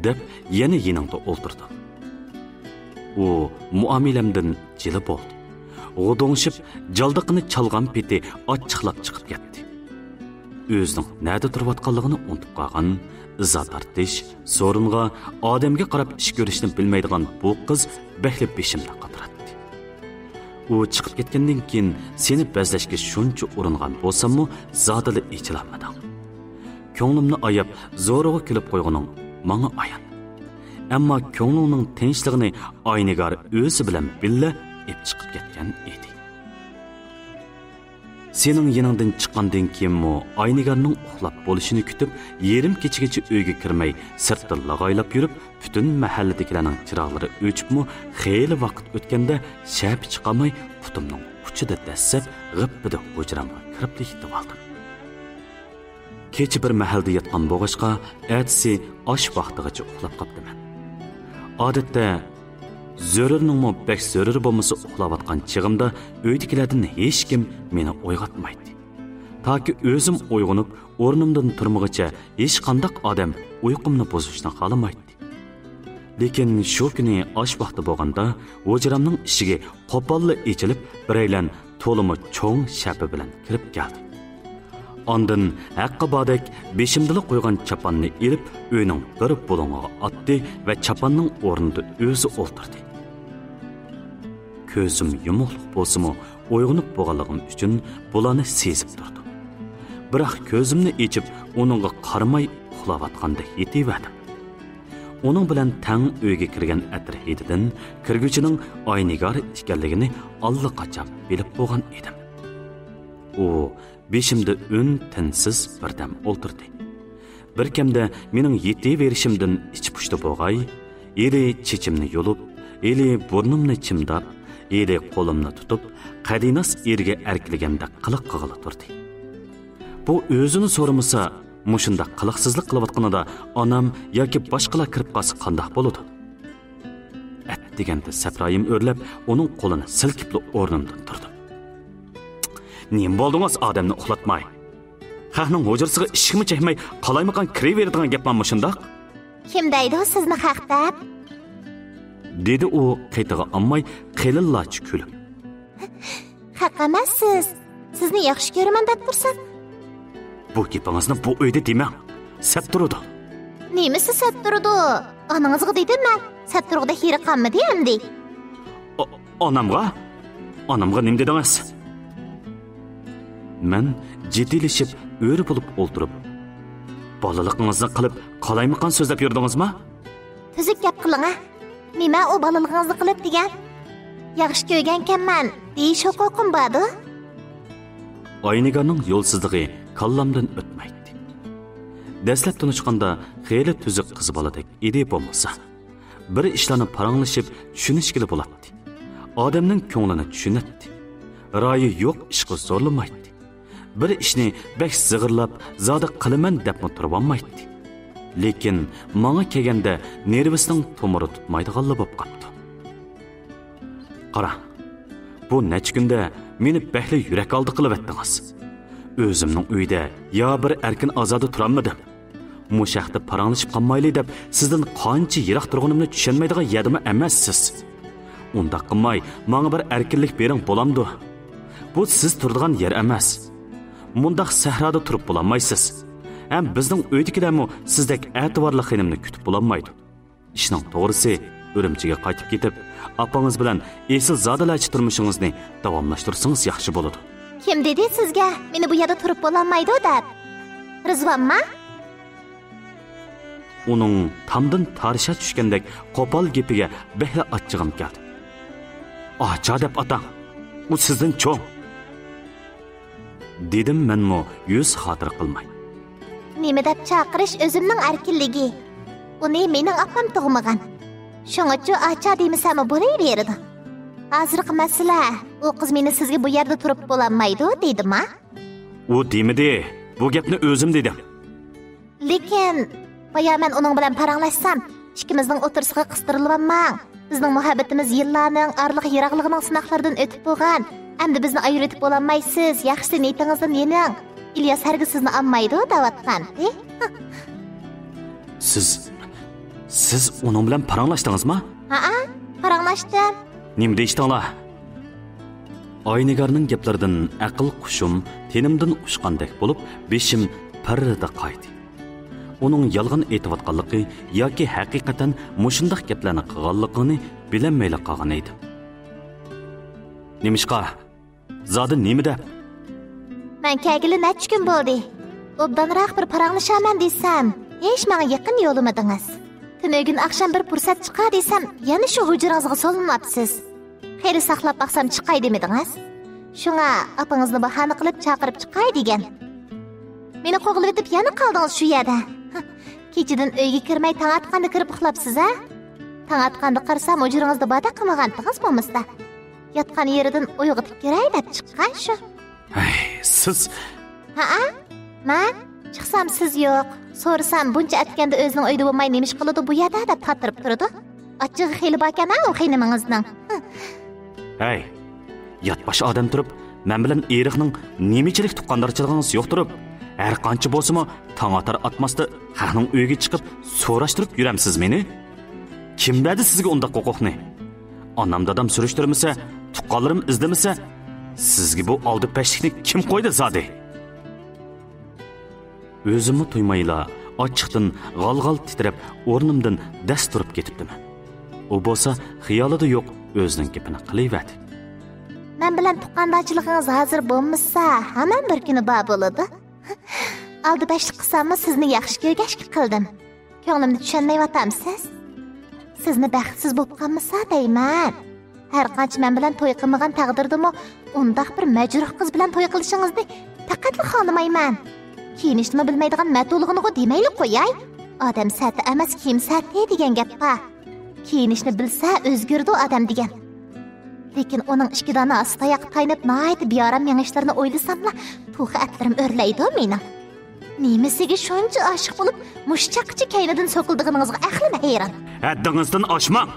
دەپ يەنە يېنىڭدا ئولتۇردۇم. ئۇ مۇئامىلەمدىن جىلە بولدى. غۇدۇڭشىپ، جالدىقىنى چالغان پېتى ئاچچىقلاپ چىقىپ كەتتى. ئۆزىنىڭ نەدە تۇرۇۋاتقانلىقىنى ئۇنتۇپ قالغان، ئىزا تارتىش، سورۇنغا، ئادەمگە قاراپ ئىش كۆرۈشنى بىلمەيدىغان بۇ قىز بەكلا بېشىمنى قاتۇراتتى. ئۇ چىقىپ كەتكەندىن كېيىن سېنى بەزلەشكە شۇنچە ئۇرۇنغان بولساممۇ، زادىلا ئېچىلالمىدىڭ. كۆڭلۈمنى ئاياپ، زورىغا كۈلۈپ قويغىنىڭ ماڭا ئايان. ئەمما كۆڭلۈڭنىڭ تىنچلىقىنى ئاينىگار ئۆزى بىلەن بىللە ئېپ چىقىپ كەتكەن ئىدى. سېنىڭ يېنىڭدىن چىققاندىن كېيىنمۇ ئاينىگارنىڭ ئۇخلاپ بولۇشىنى كۈتۈپ، يېرىم كېچىگىچە ئۆيگە كىرمەي، سىرتتا لاغايلاپ يۈرۈپ، پۈتۈن مەھەللىدىكىلەرنىڭ چىراغلىرى ئۆچۈپمۇ خېلى ۋاقىت ئۆتكەندە، شەپە چىقالماي، پۇتۇمنىڭ ئۇچىدا دەسسەپ، غىپپىدە ھۇجرامغا كىرىپلا يېتىۋالدىم. كېچە بىر مەھەلدە ياتقان بولغاچقا، ئەتىسى ئاش ۋاقتىغىچە ئۇخلاپ قاپتىمەن. ئادەتتە، زۆرۈرنىڭمۇ بەك زۆرۈرى بولمىسا ئۇخلاۋاتقان چېغىمدا ئۆيدىكىلەردىن ھېچكىم مېنى ئويغاتمايتتى. تاكى ئۆزۈم ئويغىنىپ، ئورنۇمدىن تۇرمىغىچە ھېچقانداق ئادەم ئۇيقۇمنى بۇزۇشنى خالىمايتتى. لېكىن شۇ كۈنى ئاش ۋاقتى بولغاندا، ھۇجرامنىڭ ئىشىكى قوپاللا ئېچىلىپ، بىرەيلەن تولىمۇ چوڭ شەپە بىلەن كىرىپ كەلدى. ئاندىن ھەققى باردەك بېشىمدىلا قويغان چاپاننى ئېلىپ، ئۆينىڭ بىر بۇلۇڭىغا ئاتتى ۋە چاپاننىڭ ئورنىدا ئۆزى ئولتۇردى. كۆزۈم يۇمۇقلۇق بولسىمۇ، ئويغىنىپ بولغانلىقىم ئۈچۈن بۇلارنى سېزىپ تۇردۇم. بىراق كۆزۈمنى ئېچىپ، ئۇنىڭغا قارىماي ئۇخلاۋاتقاندەك يېتىۋەردىم. ئۇنىڭ بىلەن تەڭ ئۆيگە كىرگەن ئەتىر ھىدىدىن كىرگۈچىنىڭ ئاينىگار ئىكەنلىكىنى ئاللىقاچان بىلىپ بولغان ئىدىم. ئۇ بېشىمدا ئۈن تىنسىز بىردەم ئولتۇردى. بىر كەمدە مېنىڭ يېتىۋېرىشىمدىن ئىچ پۇشتى بولغاي، ھېلى چېچىمنى يۇلۇپ، ھېلى بۇرنۇمنى چىمداپ، ھېلى قولۇمنى تۇتۇپ، قەدىناس ئېرىگە ئەركىلىگەندەك قىلىق قىلغىلى تۇردى. بۇ ئۆزىنى سورىمىسا، مۇشۇنداق قىلىقسىزلىق قىلىۋاتقىنىدا ئانام ياكى باشقىلار كىرىپ قالسا قانداق بولىدۇ؟ ئەتىگەندە سەپرايىم ئۆرلەپ، ئۇنىڭ قولىنى سىلكىپلا ئورنۇمدىن تۇردۇم. نېمە بولدىڭىز، ئادەمنى ئۇخلاتماي؟ خەقنىڭ ھۇجرىسىغا ئىشىكمۇ چەكمەي، قالايمىقان كىرىۋېرىدىغان گەپمۇ مۇشۇنداق؟ كىم دەيدۇ سىزنى خەق دەپ؟ دېدى ئۇ قېتىغا ئالماي، قېلىنلارچە كۈلۈپ. خەق ئەمەسسىز. سىزنى ياخشى كۆرىمەن دەپ تۇرسام. بۇ گېپىڭىزنى بۇ ئۆيدە دېمەڭ. سەت تۇرىدۇ. نېمىسى سەت تۇرىدۇ؟ ئانىڭىزغا دېدىم مەن. سەت تۇرغۇدەك يېرى قالمىدى ئەمدى. ئا-، ئانامغا؟ ئانامغا نېمە دېدىڭىز؟ مەن جىددىيلىشىپ ئۆرە بولۇپ ئولتۇرۇپ، بالىلىقىڭىزنى قىلىپ قالايمىقان سۆزلەپ يۈردىڭىزما؟ تۈزۈك گەپ قىلىڭ ھە. نېمە ئۇ بالىلىقىڭىزنى قىلىپ دېگەن؟ ياخشى كۆرگەنكەنمەن دېيىش ھوقۇقۇم باردۇ. ئاينىگارنىڭ يولسىزلىقى كاللامدىن ئۆتمەيتتى. دەسلەپ تونۇشقاندا خېلى تۈزۈك قىز بالىدەك ئىدى بولمىسا. بىر ئىشلارنى پاراڭلىشىپ چۈشىنىشكىلى بولاتتى. ئادەمنىڭ كۆڭلىنى چۈشىنەتتى. رايى يوق ئىشقا زورلىمايتتى. بىر ئىشنى بەك زىغىرلاپ، زادى قىلىمەن دەپمۇ تۇرۇۋالمايتتى. لېكىن ماڭا كەلگەندە نېرۋىسىنىڭ تومۇرى تۇتمايدىغانلا بولۇپ قاپتۇ. قارا، بۇ نەچچە كۈندە مېنى بەكلا يۈرەك ئالدى قىلىۋەتتىڭىز. ئۆزۈمنىڭ ئۆيىدە يا بىر ئەركىن ئازادە تۇرالمىدىم. مۇشۇ ھەقتە پاراڭلىشىپ قالمايلى دەپ سىزدىن قانچە يىراق تۇرغىنىمنى چۈشەنمەيدىغان يەردىمۇ ئەمەسسىز. ئۇنداق قىلماي، ماڭا بىر ئەركىنلىك بېرىڭ بولامدۇ؟ بۇ سىز تۇرىدىغان يەر ئەمەس. مۇنداق سەھرادا تۇرۇپ بولالمايسىز. ھەم بىزنىڭ ئۆيدىكىلەرمۇ سىزدەك ئەتىۋارلىق خېنىمنى كۈتۈپ بولالمايدۇ. ئىشنىڭ توغرىسى، ئۈرۈمچىگە قايتىپ كېتىپ، ئاپىڭىز بىلەن ئېسىل زادىلەرچە تۇرمۇشىڭىزنى داۋاملاشتۇرسىڭىز ياخشى بولىدۇ. كىم دېدى سىزگە مېنى بۇ يەردە تۇرۇپ بولالمايدۇ دەپ؟ رىزۋانما؟ ئۇنىڭ تامدىن تارشا چۈشكەندەك قوپال گېپىگە بەكلا ئاچچىقىم كەلدى. ئاچا دەپ ئاتاڭ. ئۇ سىزدىن چوڭ. دېدىم مەنمۇ يۈز خاتىرە قىلماي. نېمە دەپ چاقىرىش ئۆزۈمنىڭ ئەركىنلىكى. ئۇنى مېنىڭ ئاپام تۇغمىغان. شۇڭىچۇ ئاچا دېمىسەممۇ بولۇۋېرىدۇ. ھازىرقى مەسىلە، ئۇ قىز مېنى سىزگە بۇ يەردە تۇرۇپ بولالمايدۇ دېدىما؟ ئۇ دېمىدى. بۇ گەپنى ئۆزۈم دېدىم. لېكىن بايا مەن ئۇنىڭ بىلەن پاراڭلاشسام، ئىككىمىزنىڭ ئوتتۇرىسىغا قىستۇرۇلۇۋالماڭ. بىزنىڭ مۇھەببىتىمىز يىللارنىڭ ئارىلىق يىراقلىقىنىڭ سىناقلىرىدىن ئۆتۈپ بولغان. ئەمدى بىزنى ئايرىۋېتىپ بولالمايسىز. ياخشىسى نىيىتىڭىزدىن يېنىڭ. ئىلياس ھەرگىز سىزنى ئالمايدۇ دەۋاتقانتى. سىز، سىز ئۇنىڭ بىلەن پاراڭلاشتىڭىزما؟ ھەئە، پاراڭلاشتىم. نېمە دېيىشتىڭلار؟ ئاينىگارنىڭ گەپلىرىدىن ئەقىل قۇشۇم تېنىمدىن ئۇچقاندەك بولۇپ، بېشىم پىررىدە قايدى. ئۇنىڭ يالغان ئېيتىۋاتقانلىقى ياكى ھەقىقەتەن مۇشۇنداق گەپلەرنى قىلغانلىقىنى بىلەلمەيلا قالغان ئىدىم. نېمىشقا؟ زادى نېمە دەپ؟ مەن كەلگىلى نەچچە كۈن بولدى. ئوبدانراق بىر پاراڭلىشارمەن دېسەم، ھېچ ماڭا يېقىن يولىمىدىڭىز. تۈنۈگۈن ئاخشام بىر پۇرسەت چىقار دېسەم، يەنە شۇ ھۇجرىڭىزغا سولىنىۋاپسىز. خېلى ساقلاپ باقسام چىقاي دېمىدىڭىز. شۇڭا ئاپىڭىزنى باھانە قىلىپ چاقىرىپ چىقاي دېگەن. مېنى قوغلىۋېتىپ يەنە قالدىڭىز شۇ يەردە. كېچىدىن ئۆيگە كىرمەي تاڭ ئاتقاندا كىرىپ ئۇخلاپسىز ھە؟ تاڭ ئاتقاندا قارىسام ھۇجرىڭىزدا بار دەپ قىلمىغانتىڭىز بولمىسا. ياتقان يېرىدىن ئويغىتىپ كىرەي دەپ چىققان شۇ. ھەي، سىز. ھەئە؟ مەن؟ چىقسام سىز يوق. سورىسام بۇنچە ئەتكەندە ئۆزىنىڭ ئۆيىدە بولماي نېمە ئىش قىلىدۇ بۇ يەردە دەپ قاتۇرۇپ تۇرىدۇ. ئاچچىقى خېلى باركەن ھە ئۇ خېنىمىڭىزنىڭ. ھەي، ياتباش ئادەم تۇرۇپ، مەن بىلەن ئېرىقنىڭ نېمىچىلىك تۇغقاندارچىلىقىڭىز يوق تۇرۇپ، ھەر قانچە بولسىمۇ تاڭ ئاتار ئاتماستا خەقنىڭ ئۆيىگە چىقىپ سوراشتۇرۇپ يۈرەمسىز مېنى؟ كىم بەردى سىزگە ئۇنداق ھوقۇقنى؟ ئانام دادام سۈرۈشتۈرمىسە، تۇغقانلىرىم ئىزدىمىسە، سىزگە بۇ ئالدى پەشلىكنى كىم قويدى زادى؟ ئۆزۈممۇ تۇيمايلا ئاچچىقتىن غال-غال تىترەپ ئورنۇمدىن دەس تۇرۇپ كېتىپتىمەن. ئۇ بولسا خىيالىدا يوق ئۆزىنىڭ گېپىنى قىلىۋەردى. مەن بىلەن تۇغقاندارچىلىقىڭىز ھازىر بولمىسا، ھامان بىر كۈنى بار بولىدۇ. ئالدى پەشلىك قىلساممۇ سىزنى ياخشى كۆرگەچكە قىلدىم. كۆڭلۈمنى چۈشەنمەيۋاتامسىز؟ سىزنى بەختسىز بولۇپ قالمىسا دەيمەن. ھەرقانچە مەن بىلەن توي قىلمىغان تەقدىردىمۇ ئۇنداق بىر مەجرۇھ قىز بىلەن توي قىلىشىڭىزنى پەقەتلا خالىمايمەن. كىيىنىشنىمۇ بىلمەيدىغان مەتۇلىغىنىغۇ دېمەيلا قوياي. ئادەم سەتى ئەمەس، كىيىم سەتى دېگەن گەپ بار. كىيىنىشنى بىلسە ئۆزگىرىدۇ ئادەم دېگەن. لېكىن ئۇنىڭ ئىككى دانە ئاستا تاياققا تايىنىپ ناھايىتى بىئارام مېڭىشلىرىنى ئويلىساملا توخۇ ئەتلىرىم ئۆرلەيدۇ مېنىڭ. نېمىسىگە شۇنچە ئاشىق بولۇپ، مۇشۇ چاققىچە كەينىدىن سوكۇلىدىغىنىڭىزغا ئەقلىم ھەيران. ھەددىڭىزدىن ئاشماڭ!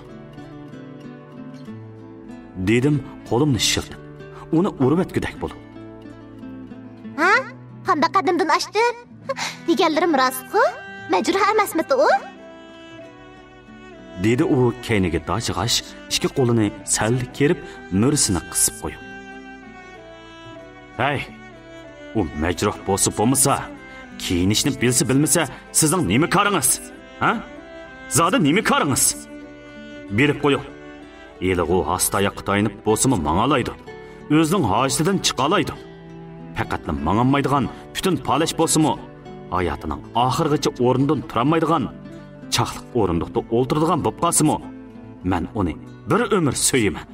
دېدىم قولۇمنى شىلتىپ، ئۇنى ئۇرۇۋەتكۈدەك بولۇپ. ھە؟ قانداق قەدىمدىن ئاشتىم؟ دېگەنلىرىم راستقۇ؟ مەجرۇھ ئەمەسمىتى ئۇ؟ دېدى ئۇ كەينىگە داجىغاچ، ئىككى قولىنى سەل كېرىپ، مۈرىسىنى قىسىپ قويۇپ. ھەي، ئۇ مەجرۇھ بولسا بولمىسا، كىيىنىشنى بىلسە بىلمىسە، سىزنىڭ نېمە كارىڭىز؟ ھە؟ زادى نېمە كارىڭىز؟ بىلىپ قويۇڭ. ھېلىغۇ ھاستا ئاياققا تايىنىپ بولسىمۇ ماڭالايدۇ. ئۆزىنىڭ ھاجىتىدىن چىقالايدۇ. پەقەتلا ماڭالمايدىغان پۈتۈن پالەچ بولسىمۇ، ھاياتىنىڭ ئاخىرىغىچە ئورنىدىن تۇرالمايدىغان، چاقلىق ئورۇندۇقتا ئولتۇرىدىغان بولۇپ قالسىمۇ، مەن ئۇنى بىر ئۆمۈر سۆيىمەن.